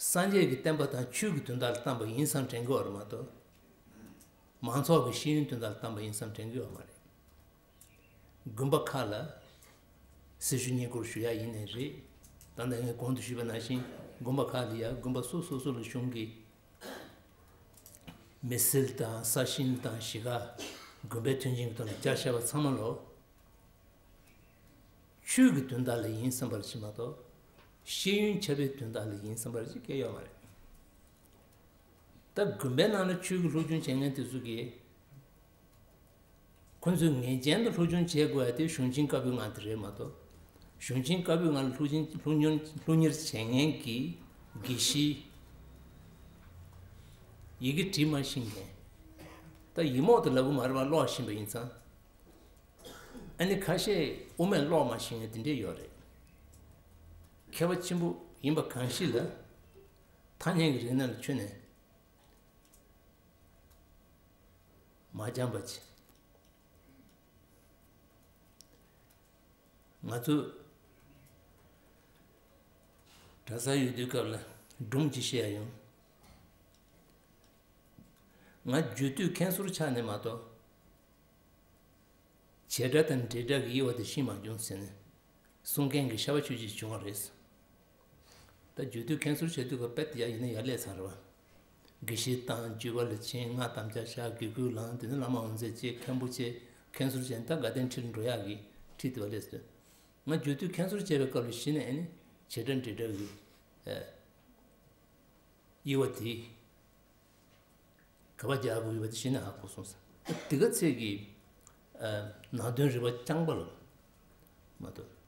སངས་རྒྱས་ཀྱི་བསྟན་པ་དང་ཆོས་ཀྱི་དོན་དག་ལ་བཏང་བ་ཡིན་བསམ་དྲན་གྱི་ཡོད་རེད་མ་གཏོགས། མང་ཚོགས་ཀྱི་ཤེས་ཡོན་དོན་དག་ལ་བཏང་བ་ཡིན་བསམ་དྲན་གྱི་ཡོད་མ་རེད། དགོན་པ་ཁག་ལ་སྲི་ཞུ་བསྙེན་བཀུར་ཞུ་ཡ་ཡིན་ནའི་རེད། ད་ལྟ་ངས་གོང་དུ་ཞུས་པ་ནང་བཞིན་དགོན་པ་ཁག་ལ་ཡ་དགོན་པ་སོ་སོ་སོ་ལ་གཞུང་གིས་མི་སེར་དང་ས་ཞིང་དང་གཞིས་ཀ་དགོན་པའི་མཐུན་རྐྱེན་གྱི་ཐོག་ནས་བསྐྱར་བཞག་པ་ཚང་མ་ལོ། ཆོས་ཀྱི་དོན་དག་ལ་ཡིན་བསམ་པར་བྱེད་མ་གཏོགས། ཤེས་ཡོན་ཁྱབ་པའི་དོན་དག་ལ་ཡིན་བསམ་པར་བྱེད་མཁན་ཡོད་མ་རེད། ད་དགོན་པའི་ནང་ལ་ཆོས་ཀྱི་སློབ་སྦྱོང་བྱེད་མཁན་དེ་ཚོ་གིས། ཁོ་ཚོས་ངེས་ཅན་དུ་སློབ་སྦྱོང་བྱེད་དགོས་ཡ་དེ་གཞུང་ཆེན་བཀའ་པོད་ལྔ་དེ་རེད་མ་གཏོགས། གཞུང་ཆེན་བཀའ་པོད་ལྔ་ལ་སློབ་སྦྱོང་སློབ་གཉེར་སློབ་གཉེར་བྱེད་མཁན་གྱི་དགེ་བཤེས། ཡི་གེ་བྲིས་མ་ཤེས་མཁན། ད་ཡིག་རྨོངས་དེ་ལབ་དགོས་མ་རེད་པ། ཀློག་ཤེས་པ་ཡིན་ཙང་། ཨ་ནི་ཁ་ཤས་དབུ་མེད་ཀློག་མ་ཤེས་མཁན་དེ་འདྲས་ཡོད་རེད། མཁས་པ་ཆེན་པོ་ཡིན་པ་གང་ཞིག་ལ། ཐ་སྙད་ཀྱི་རིག་གནས་ལ་ཁྱོན་ནས་མ་སྦྱངས་པ་ཅིག་ང་ཚོ་གྲྭ་ས་ཡོད་དུས་སྐབས་ལ་སྒྲུང་ཅིག་བཤད་ཡ་ཡོང་། ང་རྒྱུད་སྟོད་མཁན་ཟུར་ཆགས་ནས་མ་གཏོགས། བྱེད་སྒྲ་དང་འབྲེལ་སྒྲ་གི་དབྱེ་བ་དེ་ཤེས་མ་བྱུང་ཟེར་ནས་གསུང་མཁན་གྱི་ཤ་བ་ཆོས་ཀྱི་བྱུང་བ་རེད། ད་རྒྱུད་སྟོད་མཁན་ཟུར་བྱེད་དུས་ཀ་དཔེ་དེ་ཡ་ཡིན་ན་ཡ་ལས་ཚར་བ། དགེ་བཤེས་དང་བརྒྱུད་པ་ལ་ཕྱིན། སྔགས་དམ་བཅའ་བཞག། དགེ་བསྐུལ་བླངས། དེ་ནས་བླ་མ་འོད་མཛེས་བྱས། མཁན་པོ་བྱས། མཁན་ཟུར་བྱས། ད་དགའ་ལྡན་ཁྲི་ལ་འགྲོ་ཡག་གི་ཁྲིད་དེ་བ་ལས་སོ། ང་རྒྱུད་སྟོད་མཁན་ཟུར་བྱས་པའི་སྐབས་ལ་གཞི་ནས་ཨ་ནི་བྱེད་སྒྲ་འབྲེལ་སྒྲ་གི་དབྱེ་བ་དེ། ག་པར་རྒྱག་དགོས་ཡོད་པ་དེ་གཞི་ནས་ཧ་གོ་སོང་ཟེར། དེ་ག་ཚད་ཀྱི་ནང་དོན་རིག་པ་རྐྱང་པ་ལ་མ་གཏོགས།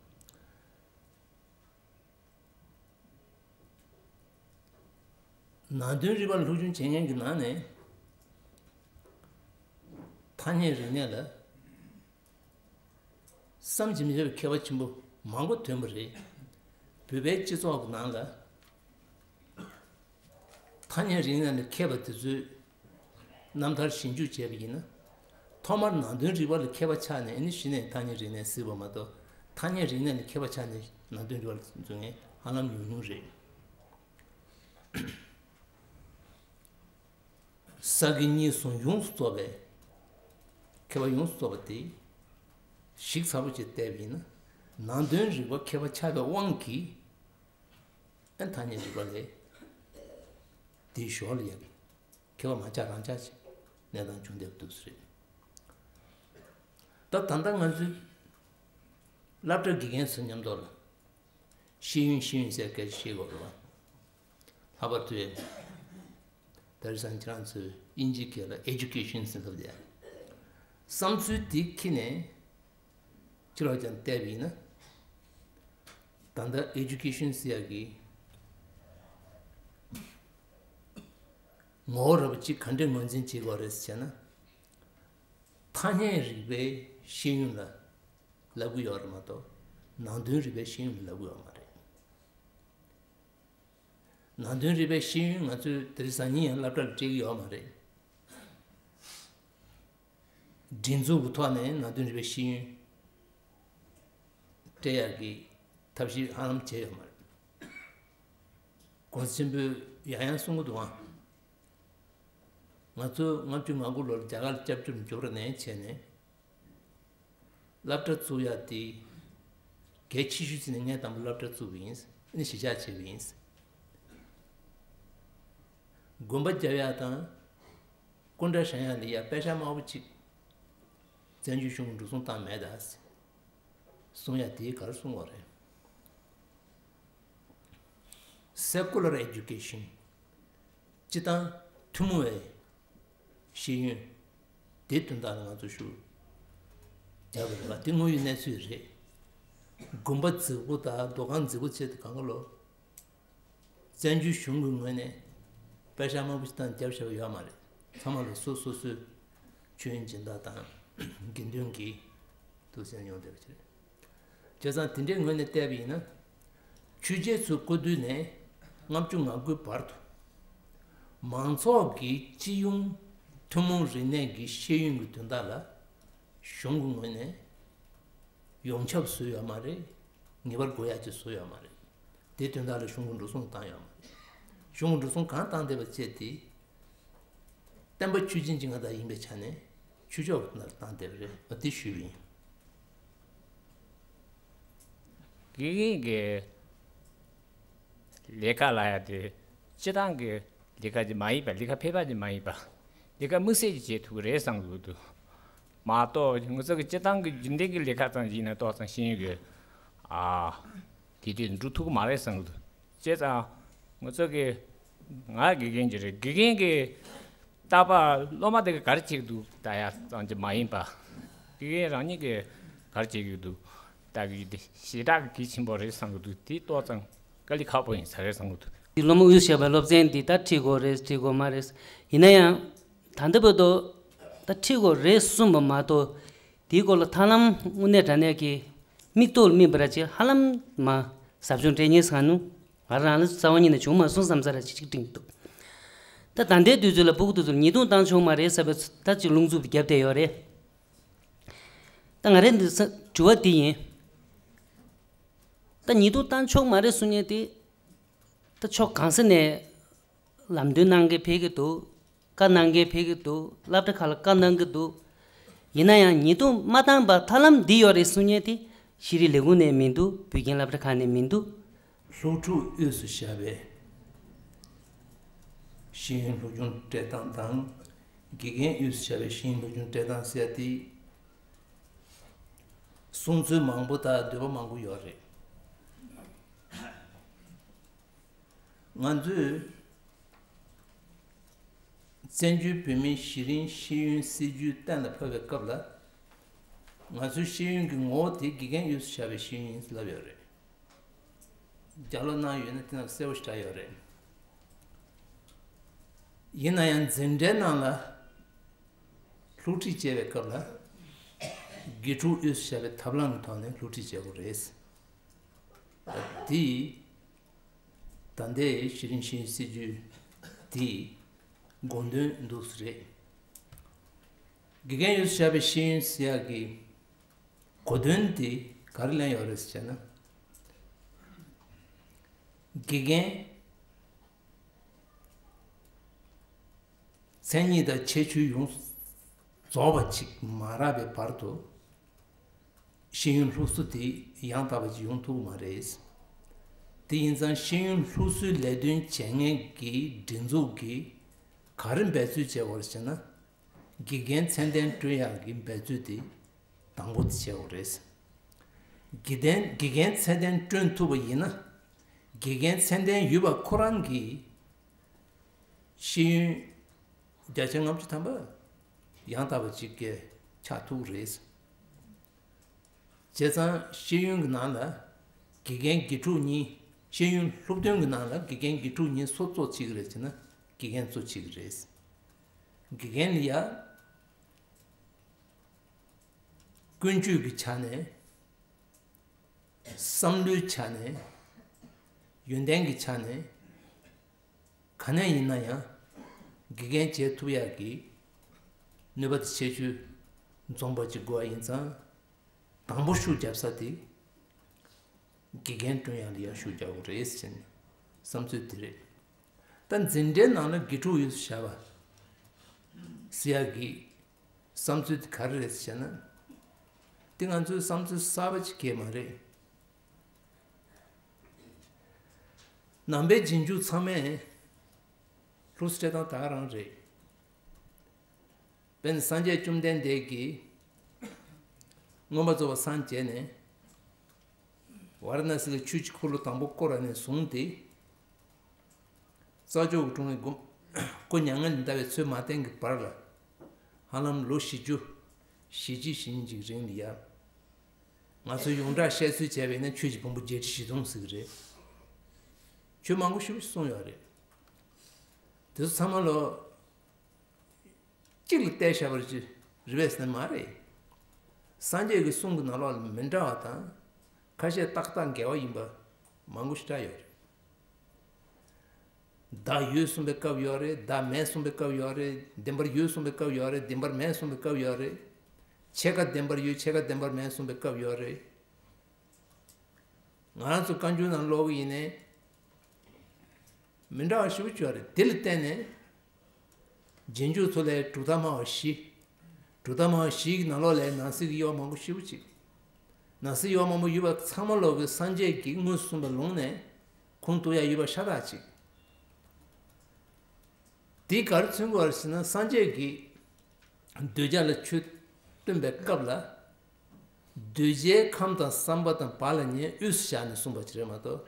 ནང་དོན་རིག་པ་ལ་སློབ་སྦྱོང་བྱེད་མཁན་གྱི་ནང་ནས་ཐ་སྙད་རིག་གནས་ལ། བསམ་གྱིས་མི་ཁྱབ་པའི་མཁས་པ་ཆེན་པོ་མང་པོ་ཐོན་པ་རེད། བོད་པའི་སྤྱི་ཚོགས་ཀྱི་ནང་ལ་ཐ་སྙད་རིག་གནས་ལ་མཁས་པ་དེ་ཚོའི་རྣམ་ཐར་ཞིབ་འཇུག་བྱས་པ་ཡིན་ན། ཐོག་མར་ནང་དོན་རིག་པ་ལ་མཁས་པ་ཆགས་ནས་ཨ་ནི་གཞི་ནས་ཐ་སྙད་རིག་གནས་གཟིགས་པ་མ་གཏོགས། ཐ་སྙད་རིག་གནས་ལ་མཁས་པ་ཆགས་ནས་ནང་དོན་རིག་པ་ལ་འཛུལ་མཁན་ཧ་ལམ་ཉུང་ཉུང་རེད། ས་དགེ་གཉིས་གསུམ་ཡོངས་སུ་རྫོགས་པའི་མཁས་པ་ཡོངས་སུ་རྫོགས་པ་དེ་ཞིབ་ཚགས་པོ་ཅིག་བལྟས་པ་ཡིན་ན། ནང་དོན་རིག་པ་མཁས་པ་ཆགས་པའི་དབང་གིས་ཨ་ཐ་སྙད་རིག་པ་ལས་དེའི་ཞོར་ལ་ཡང་མཁས་པ་མ་ཆགས་རང་ཆགས་ཅིག་གནས་སྟངས་བྱུང་བསྡད་པ་འདུག་ཟེར། ད་ད་ལྟ་ང་ཚོའི་སློབ་གྲྭ་དགེ་རྒན་ཚོའི་མཉམ་དུ་ལ། ཤེས་ཡོན་ཤེས་ཡོན་ཟེར་སྐད་ཆ་བཤད་དགོས་རེད་བ། ལྷག་པར་དུ་ད་རེས་སང་ཁྱེད་རང་ཚོས་དབྱིན་ཇིའི་སྐད་ལ་ཨེ་ཌུ་ཀེ་ཤན་ཟེར་ལབ་དེ། བསམ་ཚུལ་དེ་ཁྱེར་ནས་ ཕྱི་ལོགས་ཀྱང་བལྟས་པ་ཡིན་ན། ད་ལྟ་ཨེ་ཌུ་ཀེ་ཤན་ཟེར་ཡག་གི་ངོ་བོ་ར་བ་གཅིག་ག་འདྲས་ངོས་འཛིན་བྱེད་དགོས་རེད་ཟེར་ན། ཐ་སྙད་རིག་པའི་ཤེས་ཡོན་ལ་ལབ་གི་ཡོད་རེད་མ་གཏོགས། ནང་དོན་རིག་པའི་ཤེས་ཡོན་ལ་ལབ་གི་ཡོད་མ་རེད། ནང་དོན་རིག་པའི་ཤེས་ཡོན་ང་ཚོས་དེ་རིང་སང་ཉིན་ཡང་སློབ་གྲྭ་ལ་སྤྲད་ཀྱི་ཡོད་མ་རེད། སྒྲིག་འཛུགས་ཀྱི་ཐོག་ནས་ནང་དོན་རིག་པའི་ཤེས་ཡོན་སྤྲད་ཡག་གི་ཐབས་ཤེས་ཧ་ལམ་བྱས་ཡོད་མ་རེད། གོང་ས་ཆེན་པོས་ཡང་ཡང་གསུང་གི་འདུག་ཨང་། ང་ཚོ་ལྔ་བཅུ་ང་དགུ་ལོར་རྒྱ་གར་སྐྱབས་བཅོལ་འབྱོར་ནས་བྱས་ནས། སློབ་གྲྭ་བཙུགས་ཡག་དེ་གལ་ཆེ་ཤོས་ཅིག་ནས་ངས་དང་པོ་སློབ་གྲྭ་བཙུགས་པ་ཡིན། ཨ་ནི་གཞིས་ཆགས་བྱས་པ་ཡིན། དགོན་པ་རྒྱབ་ཡག་དང་། སྐུ་འདྲ་བཞེངས་ཡག་ལ་ཡ་པེ་ཤག་དམའ་པོ་ཅིག་བཙན་བྱོལ་གཞུང་གིས་འགྲོ་སོང་བཏང་མེད་ད། གསུང་ཡག་དེ་ག་རེ་གསུང་བ་རེད། Secular education། སྤྱིར་བཏང་ཐུན་མོང་བའི་ཤེས་ཡོན་དེ་དོན་དག་ལ་ང་ཚོ་ཤུགས་རྒྱབ་པ་རེད་པ། དེ་དངོས་ཡོད་གནས་ཚུལ་རེད། དགོན་པ་རྫིག་པོ་དང་འདུ་ཁང་རྫིག་པོ་བྱས་ཏེ་གང་ག་ལོ། བཙན་བྱོལ་གཞུང་གི་ངོས་ནས་པེ་ཤག་དམའ་པོ་ཞིག་བཏང་རྒྱབ་བཞག་པ་ཡོད་མ་རེད། ཚང་མ་ལ་སོ་སོ་སོའི་ཆོས་ཡོན་སྦྱིན་བདག་དང་དགེ་འདུན་གྱི་ཐུགས་སེམས་ཡོང་བསྡད་པ་ཞིག་རེད། བྱས་ཙང་དེ་འདྲའི་ངོས་ནས་བལྟས་པ་ཡིན་ན། ཆོས་རྒྱལ་ཚོའི་སྐུ་དུས་ནས་ལྔ་བཅུ་ང་དགུའི་བར་དུ། མང་ཚོགས་ཀྱི་སྤྱི་ཡོངས་ཐུན་མོང་རིག་གནས་ཀྱི་ཤེས་ཡོན་གྱི་དོན་དག་ལ་གཞུང་གི་ངོས་ནས་ཡོངས་ཁྱབ་བཟོས་ཡོད་མ་རེད། ངེས་པར་དགོས་ཡག་ཅིག་བཟོས་ཡོད་མ་རེད། དེའི་དོན་དག་ལ་གཞུང་གིས་འགྲོ་སོང་བཏང་ཡོད་མ་རེད། གཞུང་གིས་འགྲོ་སོང་གང་བཏང་བསྡད་པ་བཅས་དེ། བསྟན་པ་ཆོས་བྱེད་ཀྱི་མངའ་བདག་ཡིན་པའི་ཆ་ནས་ཆོས་ཕྱོགས་ཀྱི་དོན་དག་ལ་བཏང་བསྡད་པ་རེད། འོ་དེ་ཞུས་པ་ཡིན། དགེ་རྒན་གྱི་ལས་ཀ་ལབ་ཡག་དེ་སྤྱིར་བཏང་གི་ལས་ཀ་ཅིག་མ་ཡིན་པ། ལས་ཀ་ཕལ་པ་ཅིག་མ་ཡིན་པ། ལས་ཀ་དམིགས་བསལ་ཅིག་བྱེད་ཐུབ་ཀྱི་རེད་བསམ་གྱི་འདུག་མ་གཏོགས་ང་ཚོ་གི་སྤྱིར་བཏང་གི་རྒྱུན་ལྡན་གྱི་ལས་ཀ་ཙམ་ཞིག་ཡིན་ན་ཏོག་ཙམ་ཤེས་ཡོན་གྱི་ཨ་དེ་དུས་འགྲོ་ཐུབ་ཀྱི་མ་རེད་བསམ་གྱི་འདུག་བྱས་ཙང་ང་ཚོ་གི་ང་དགེ་རྒན་ཅིག་རེད། དགེ་རྒན་གྱི་རྟག་པར་སློབ་མ་དེ་ག་ག་རེ་བྱེད་ཀྱི་འདུག་ལྟ་ཡག་ཙམ་ཅིག་མ་ཡིན་པ། དགེ་རྒན་རང་ཉིད་ཀྱིས་ག་རེ་བྱེད་ཀྱི་འདུག་ལྟ་གི་ཡོད་དེ་ཞེ་དྲག་གི་གལ་ཆེན་པོ་རེད་བསམ་གྱི་འདུག་དེ་ཏོག་ཙམ་དཀའ་ལས་ཁག་པོ་ཡིན་ས་རེད་བསམ་གྱི་འདུག་དེ་སློབ་མ་དབུས་སུ་བཞག་པའི་སློབ་ཚན་འདི་ད་ཁྲིད་དགོས་རེད། ཁྲིད་དགོས་མ་རེད། ཡིན་ན་ཡང་ད་ལྟ་བར་དུ་ད་ཁྲིད་དགོས་རེད་གསུངས་པ་མ་གཏོགས། དེའི་སྐོར་ལ་ཐབས་ལམ་དངོས་གནས་དྲང་གནས་ཀྱི་མིག་ཏོ་ལ་སྨིན་པ་ར་ཅིག་ཧ་ལམ་མ་ཟབ་སྦྱོང་སྤྲད་མཁན་ཟེར་ནུ། ང་རང་ལ་རྩ་བ་ཉིད་ནས་བྱུང་མ་སོང་བསམ་ས་ར་ཅིག་ཅིག་དྲན་གྱི་འདུག་ད་ད་ལྟའི་དུས་ཚོད་ལ་ཕྲུ་གུ་དེ་ཚོར་ཉེས་རྡུང་བཏང་ཆོག་མ་རེད་ཟེར་བའི་ད་ཅིག་རླུང་འཚུབ་བརྒྱབ་བསྡད་ཡོད་རེད། ད་ང་རའི་འདི་ས་དྲི་བ་འདི་ཡིན། ད་ཉེས་རྡུང་བཏང་ཆོག་མ་རེད་གསུང་མཁན་དེ། ད་ཕྱོགས་གང་ས་ནས་ལམ་སྟོན་གནང་མཁན་ཕེབས་ཀྱི་འདུག་བཀའ་གནང་མཁན་ཕེབས་ཀྱི་འདུག་སློབ་གྲྭ་ཁག་ལ་བཀའ་གནང་གི་འདུག་ཡིན་ན་ཡང་ཉེས་རྡུང་མ་བཏང་པར་ཐབས་ལམ་འདི་ཡོད་རེད་གསུང་མཁན་དེ་ཤེས་རིག་ལས་ཁུངས་ནས་མི་འདུག་བོད་ཁྱིམ་སློབ་གྲྭ་ཁག་ནས་མི་འདུག་སློབ་ཕྲུག་དབུས་སུ་བཞག་པའི་ཤེས་ཡོན་སློབ་སྦྱོང་སྤྲད་སྟངས་དང་། དགེ་རྒན་དབུས་སུ་བཞག་པའི་ཤེས་ཡོན་སློབ་སྦྱོང་སྤྲད་སྟངས་ཟེར་ཡ་དེ། གསུང་ཚུལ་མང་པོ་དང་འདོད་པ་མང་པོ་ཡོད་རེད། ང་ཚོས་བཙན་བྱོལ་བོད་མིའི་གཞི་རིམ་ཤེས་ཡོན་སྲིད་བྱུས་གཏན་ལ་ཕབ་པའི་སྐབས་ལ། ང་ཚོའི་ཤེས་ཡོན་གྱི་ངོ་བོ་དེ་དགེ་རྒན་དབུས་སུ་བཞག་པའི་ཤེས་ཡོན་ཡིན་ལབ་ཡོད་རེད། ལྗགས་ཀློག་གནང་ཡོད་ན་དེ་ནང་གསལ་པོ་ཞིག་བྲིས་ཡོད་རེད། ཡིན་ན་ཡང་འཛིན་གྲྭའི་ནང་ལ་སློབ་ཁྲིད་བྱེད་པའི་སྐབས་ལ། དགེ་ཕྲུག་དབུས་སུ་བཞག་པའི་ཐབས་ལམ་གྱི་ཐོག་ནས་སློབ་ཁྲིད་བྱེད་དགོས་རེད། དེ་ད་ལྟའི་གཞི་རིམ་ཤེས་ཡོན་སྲིད་བྱུས་དེའི་དགོངས་དོན་འདུག་སེ་རེད། དགེ་རྒན་དབུས་སུ་བཞག་པའི་ཤེས་ཡོན་ཟེར་ཡག་གི་གོ་དོན་དེ་ག་རེ་ལེན་ཡོད་རེད་ཟེར་ན། དགེ་རྒན་མཚན་ཉིད་དང་ཁྱད་ཆོས་ཡོངས་རྫོགས་པ་ཅིག་མ་རག་པའི་བར་དུ། ཤེས་ཡོན་སློབ་གསོ་དེ་ཡང་དག་པ་ཅིག་ཡོང་ཐུབ་ཀྱི་མ་རེད། དེ་ཡིན་ཙང་ཤེས་ཡོན་སློབ་གསོའི་ལས་དོན་བྱེད་མཁན་གྱི་སྒྲིག་འཛུགས་ཀྱིས་ག་རེ་འབད་རྩོལ་བྱེད་དགོས་རེད་ཟེར་ན། དགེ་རྒན་ཚད་ལྡན་བསྐྲུན་ཡག་གི་འབད་རྩོལ་དེ་དང་པོ་དེ་བྱེད་དགོས་རེད། དགེ་ལྡན་དགེ་རྒན་ཚད་ལྡན་བསྐྲུན་ཐུབ་པ་ཡིན་ན། དགེ་རྒན་ཚད་ལྡན་ཡོད་པ་ཁོ་རང་གིས་ཤེས་ཡོན་བརྒྱ་ཆ་ལྔ་བཅུ་ཐམ་པ་ཡང་དག་པ་ཅིག་གི་ཆགས་ཐུབ་རེད། བྱས་ཙང་ཤེས་ཡོན་གྱི་ནང་ལ་དགེ་རྒན་དགེ་ཕྲུག་གཉིས། ཤེས་ཡོན་སློབ་སྟོན་གྱི་ནང་ལ་དགེ་རྒན་དགེ་ཕྲུག་གཉིས་སུ་གཙོ་བྱེད་ཀྱི་རེད་ཅེ་ན། དགེ་རྒན་གཙོ་བྱེད་ཀྱི་རེད། དགེ་རྒན་ལ་ཡ་ཀུན་སྤྱོད་ཀྱི་ཆ་ནས། བསམ་བློའི་ཆ་ནས། ཡོན་ཏན་གྱི་ཆ་ནས། ག་ནས་ཡིན་ན་ཡང་དགེ་རྒན་བྱེད་ཐུབ་ཡག་གི་ནུས་པ་དེ་ཁྱད་ཆོས་འཛོམས་པ་ཅིག་དགོས་པ་ཡིན་ཙང་། དང་པོ་ཤུགས་རྒྱབ་ས་དེ་དགེ་རྒན་བསྐྲུན་ཡག་ལ་ཡ་ཤུགས་རྒྱག་དགོས་རེད་ཟེར་ནས་བསམ་ཚུལ་དེ་རེད། ད་འཛིན་གྲྭའི་ནང་ལ་དགེ་ཕྲུག་ཡོད་བྱ་བ་ཟེར་ཡག་གི་བསམ་ཚུལ་དེ་ག་རེ་རེད་ཟེར་ན། དེ་ང་ཚོའི་བསམ་ཚུལ་གསར་པ་ཅིག་གས་མ་རེད། ནང་པའི་རྗེས་འཇུག་ཚང་མས་ལྷུག་སྤྲད་སྟངས་ད་ག་རང་རེད། དཔེར་ན་སངས་རྒྱས་བཅོམ་ལྡན་འདས་ཀྱིས་མངོན་པར་རྫོགས་པར་སངས་རྒྱས་ནས། ཝཱ་ར་ཎཱ་སི་ལ་ཆོས་ཀྱི་འཁོར་ལོ་དང་པོ་བསྐོར་བ་ནས་བཟུང་སྟེ། རྩྭ་མཆོག་གི་དྲུང་ནས་སྒོ་སྒོ་མྱ་ངན་ལས་འདའ་བའི་ཚོད་མ་བསྟན་གྱི་བར་ལ། ཧ་ལམ་ལོ་བཞི་བཅུ། བཞི་བཅུ་ཞེ་གཉིས་ཀྱི་རིང་ལ་ཡ། ང་ཚོས་ཡོངས་གྲགས་བཤད་ཚུལ་བྱས་པ་ཡིན་ན་ཆོས་ཀྱི་ཕུང་པོ་བརྒྱད་ཁྲི་བཞི་སྟོང་ཟེར་གྱི་རེད། ཆོས་མང་པོ་ཞེ་པོ་ཅིག་གསུངས་ཡོད་རེད། དེ་ཚོ་ཚང་མ་ལོ། གཅིག་ལ་བལྟས་བཞག་པ་ཅིག་རེད་པས་ཟེར་ན་མ་རེད། སངས་རྒྱས་ཀྱི་གསུང་གི་ནང་ལོགས་ལ་མི་འདྲ་བ་དང་། ཁ་ཤས་ཏག་ཏག་འགལ་བ་ཡིན་པ་མང་པོ་ཞེ་དྲག་ཡོད་རེད། བདག་ཡོད་གསུངས་པའི་སྐབས་ཡོད་རེད། བདག་མེད་གསུངས་པའི་སྐབས་ཡོད་རེད། བདེན་པར་ཡོད་གསུངས་པའི་སྐབས་ཡོད་རེད། བདེན་པར་མེད་གསུངས་པའི་སྐབས་ཡོད་རེད། ཕྱེད་ཀ་བདེན་པར་ཡོད། ཕྱེད་ཀ་བདེན་པར་མེད་གསུངས་པའི་སྐབས་ཡོད་རེད། ང་རང་ཚོ་བཀའ་འགྱུར་ནང་ཀློག་གི་ཡིན་ནའི། མི་འདྲ་བ་ཞེ་པོ་ཅིག་ཡོད་རེད། དེ་ལ་བརྟེན་ནས། རྗེས་འཇུག་ཚོ་ལས་གྲུབ་མཐའ་སྨྲ་བ་བཞི། གྲུབ་མཐའ་སྨྲ་བ་བཞི་གི་ནང་ལོགས་ལས་ནང་གསེས་ཀྱི་དབྱེ་བ་མང་པོ་ཞེ་པོ་ཅིག་ནང་གསེས་དབྱེ་བ་མང་པོ་ཡོད་པ་ཚང་མ་ལོག་གི་སངས་རྒྱས་ཀྱིས་དངོས་སུ་གསུངས་པའི་ལུང་ནས་ཁུངས་གཏུགས་ཡ་ཡོད་པ་ཤ་སྟག་ཅིག་དེ་ག་རེ་མཚོན་གྱི་ཡོད་རེད་ཟེར་ན། སངས་རྒྱས་ཀྱིས་གདུལ་བྱ་ལ་ཆོས་སྟོན་པའི་སྐབས་ལ། གདུལ་བྱའི་ཁམས་དང་བསམ་པ་དང་བག་ལ་ཉལ་དབུས་སུ་བཞག་ནས་གསུངས་པ་ཅིག་རེད་མ་གཏོགས།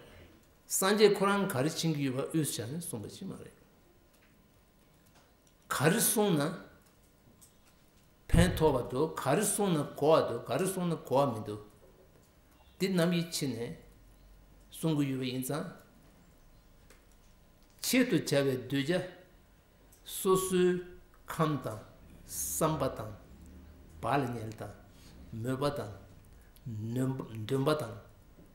སངས་རྒྱས་ཁོ་རང་ག་རེ་མཁྱེན་གྱི་ཡོད་པ་དབུས་སུ་བཞག་ནས་གསུངས་པ་ཅིག་མ་རེད། ག་རེ་གསུངས་ན་ཕན་ཐོགས་པ་འདུག་ག་རེ་གསུངས་ན་གོ་བ་འདུག་ག་རེ་གསུངས་ན་གོ་བ་མི་འདུག་འདི་རྣམ་དབྱེ་ཕྱེ་ནས་གསུང་གི་ཡོད་པ་ཡིན་ཙང་། ཆེད་དུ་བྱ་བའི་གདུལ་བྱ། སོ་སོའི་ཁམས་དང་བསམ་པ་དང་། བག་ལ་ཉལ་དང་། མོས་པ་དང་། འདོན་འདོན་པ་དང་།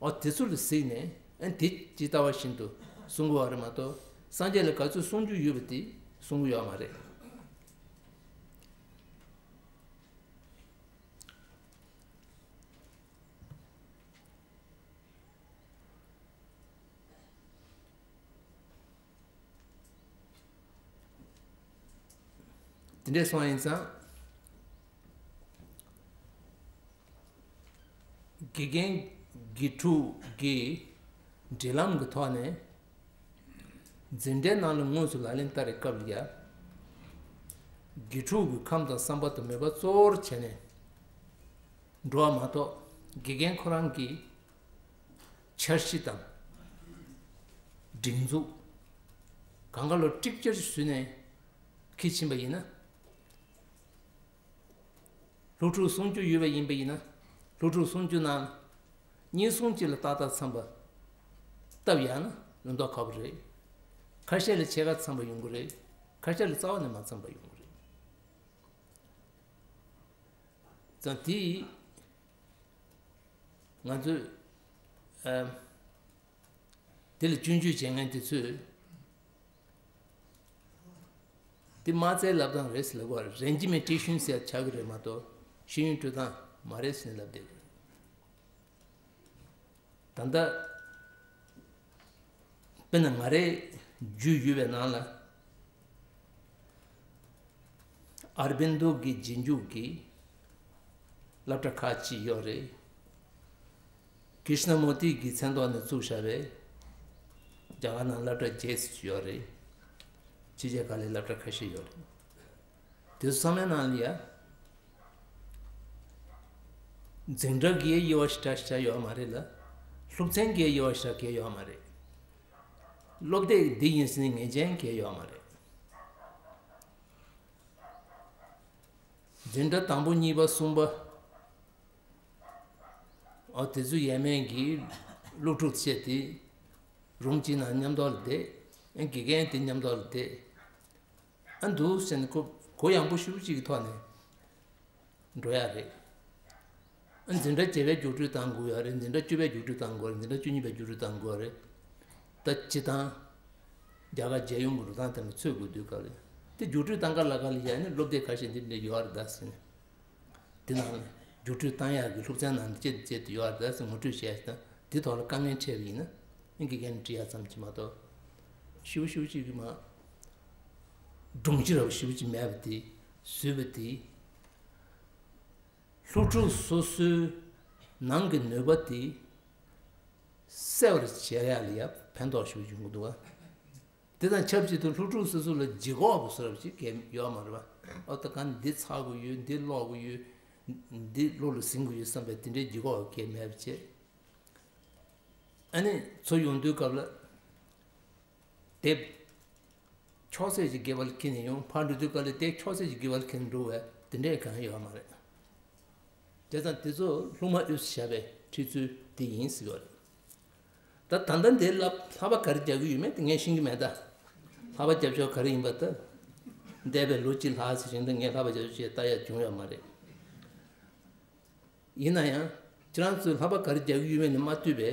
ཨོ་དེ་ཚོ་ལ་གཟིགས་ནས་ཨ་དེ་ཇི་ལྟ་བ་བཞིན་དུ་གསུང་དགོས་པ་རེད་མ་གཏོགས། སངས་རྒྱས་ལ་ག་ཚོད་གསུང་རྒྱུ་ཡོད་པ་དེ་གསུང་གི་ཡོད་མ་རེད། དེ་འདྲས་སོང་ཡིན་ཙང་། དགེ་རྒན་དགེ་ཕྲུག་གི་འབྲེལ་ལམ་གྱི་ཐོག་ནས་འཛིན་གྲྭའི་ནང་ལ་དངོས་སུ་ལག་ལེན་བསྟར་བའི་སྐབས་ལ་ཡ། དགེ་ཕྲུག་གི་ཁམས་དང་བསམ་པ་དང་མོས་པ་གཙོ་བོར་བྱས་ནས་འགྲོ་བ་མ་གཏོགས། དགེ་རྒན་ཁོ་རང་གི་འཆར་གཞི་དང་སྒྲིག་འཛུགས་གང་ག་ལོ་ཀྲིག་ཅར་བཟོས་ནས་འཁྱེར་ཕྱིན་པ་ཡིན་ན། སློབ་ཕྲུག་སུམ་ཅུ་ཡོད་པ་ཡིན་པ་ཡིན་ན། སློབ་ཕྲུག་སུམ་ཅུ་ནང་གཉིས་གསུམ་གཅིག་ལ་ཏག་ཏག་འཚམས་པ་བཏབ་ཡག་ན་ལུང་རྟོགས་ཁག་པོ་རེད། ཁ་ཤས་ལ་ཕྱེད་ཀ་འཚམས་པ་ཡོང་གི་རེད། ཁ་ཤས་ལ་རྩ་བ་ནས་མ་འཚམས་པ་ཡོང་གི་རེད། ཙང་དེ་ང་ཚོས་ཨ། དེ་ལ་སྐྱོན་བརྗོད་བྱེད་མཁན་དེ་ཚོས། དེ་མ་རྩའི་ལབ་སྟངས་རེད་ཟེར་ལབ་དགོས་པ་རེད། 人际面培训 ཟེར་ཆགས་ཀྱི་རེད་མ་གཏོགས་ཤེས་ཡོན་སྤྲོད་སྟངས་མ་རེད་ཟེར་ནས་ལབ་བསྡད་ཀྱི་རེད། ད་ལྟ་དཔེར་ན་ང་རའི་རྒྱུས་ཡོད་པའི་ནང་ལ། ཨར་བིན་དོ་གི་རྗེས་འཇུག་གི་སློབ་གྲྭ་ཁག་ཅིག་ཡོད་རེད། ཀྲི་ཤ་ན་མུར་ཏི་གི་མཚན་ཐོག་ནས་བཙུགས་བཞག་པའི་རྒྱ་གར་ནང་སློབ་གྲྭ་བརྒྱད་ཅིག་ཡོད་རེད། ཕྱི་རྒྱལ་ཁག་ལ་སློབ་གྲྭ་ཁ་ཤས་ཡོད་རེད། དེ་ཚོ་ཚང་མའི་ནང་ལ་ཡ། འཛིན་གྲྭ་གི་དབྱེ་བ་ཞེ་དྲག་ཞེ་དྲག་ཡོད་མ་རེད་ལ། སློབ་ཚན་གྱི་དབྱེ་བ་ཞེ་དྲག་གི་ཡོད་མ་རེད། སློབ་དེབ་འདི་ཡིན་ཟེར་ནས་ངེས་ཅན་གྱི་ཡོད་མ་རེད། འཛིན་གྲྭ་དང་པོ་གཉིས་པ་གསུམ་པ། ཨོ་དེ་ཚོ་ཡས་མས་ཀྱིས་སློབ་ཕྲུག་བཤད་དེ་རུམ་གཅིག་ནང་མཉམ་དུ་ལ་བསྡད། ཨ་དགེ་རྒན་དེ་མཉམ་དུ་ལ་བསྡད། ཨ་འདུག་ཟེར་ནས་ཁོ་གུ་ཡངས་པོ་ཞེ་པོ་ཅིག་གི་ཐོག་ནས་འགྲོ་ཡག་རེད། ཨ་འཛིན་གྲྭ་བརྒྱད་པའི་རྒྱུགས་སྤྲོད་བཏང་དགོས་ཡག་རེད། འཛིན་གྲྭ་བཅུ་པའི་རྒྱུགས་སྤྲོད་བཏང་དགོས་རེད། འཛིན་གྲྭ་བཅུ་གཉིས་པའི་རྒྱུགས་སྤྲོད་བཏང་དགོས་རེད། ད་སྤྱིར་བཏང་རྒྱ་གར་རྒྱལ་ཡོངས་ཀྱི་རུ་སྟངས་དེ་མ་ཚོད་དགོས་དུས་སྐབས་རེད། དེ་རྒྱུགས་སྤྲོད་བཏང་ག་ལ་ག་ལ་ཡ་ནི་སློབ་དེབ་ཁ་ཤས་འདི་འདྲ་ཡོད་རེད་ད་ཟེར་ནས། དེ་ནང་ནས་རྒྱུགས་སྤྲོད་བཏང་ཡག་གི་སློབ་ཚན་ནང་དུ་བཅད་དེ་བཅད་དེ་ཡོད་རེད་ཟེར་ངོ་སྤྲོད་བྱས་ཤིང་། དེ་ཐོག་ལ་དཀའ་ངལ་འཕྲད་པ་ཡིན་ན་ཨིན་གི་རྒན་འདྲི་ཡག་ཙམ་གྱིས་མ་གཏོགས། ཞེ་པོ་ཞེ་པོ་ཅིག་གི་མ་སྒྲོམ་གཞི་ར་བ་ཞེ་པོ་ཅིག་མེད་པ་དེ་བཟོས་པ་དེ། སློབ་ཕྲུག་སོ་སོའི་ནང་གི་ནུས་པ་དེ་གསལ་བར་བྱེད་ཡག་ལ་ཡ་ཕན་ཐོགས་ཞེ་པོ་ཅིག་ཡོང་གི་འདུག་ག། དེ་དང་ཆབས་ཅིག་ཏུ་སློབ་ཕྲུག་སོ་སོ་ལ་ལྗིད་ཁོག་པ་བཟོ་འདྲ་ཅིག་གང་ཡང་ཡོད་མ་རེད་པ། ཨོ་ད་ག་འདི་ཚར་དགོས་ཡོད། འདི་ཀློག་དགོས་ཡོད། འདི་བློ་ལ་ཟིན་དགོས་ཡོད་བསམ་པའི་དེ་འདྲའི་ལྗིད་ཁོག་པ་གང་ཡང་མེད་པ་བྱས། ཨ་ནི་ཚུར་ཡོང་དུས་སྐབས་ལ་དེབ་ཁྱོག་ཚད་ཅིག་སྒེར་པ་ལ་འཁྱེར་ནས་ཡོང་། ཕར་འགྲོ་དུས་སྐབས་ལ་དེབ་ཁྱོག་ཚད་ཅིག་སྒེར་པ་ལ་འཁྱེར་ནས་འགྲོ་བས་དེ་འདྲའི་གང་ཡང་ཡོད་མ་རེད། བྱས་ཙང་དེ་ཚོ་སློབ་མ་དབུས་སུ་བཞག་པའི་ཁྲིད་ཚུལ་དེ་ཡིན་ཟེར་བ་རེད། ད་ད་ལྟ་འདིར་ལྷག་ལྷག་པ་ག་རེ་རྒྱག་གི་ཡོད་མེད་དེ་ངས་ཤེས་ཀྱི་མེད་ད། ལྷག་པ་རྒྱབ་ཕྱོགས་ག་རེ་ཡིན་པ་ད། འདས་པའི་ལོ་གཅིག་ལྷག་ཙམ་ཞིག་འདི་ངས་ལྷག་པ་རྒྱབ་ཕྱོགས་ཅིག་ལྟ་ཡག་བྱུང་ཡོད་མ་རེད། ཡིན་ན་ཡང་ཁྱེད་རང་ཚོས་ལྷག་པ་ག་རེ་རྒྱག་གི་ཡོད་མེད་ནི་མ་ལྟོས་པའི་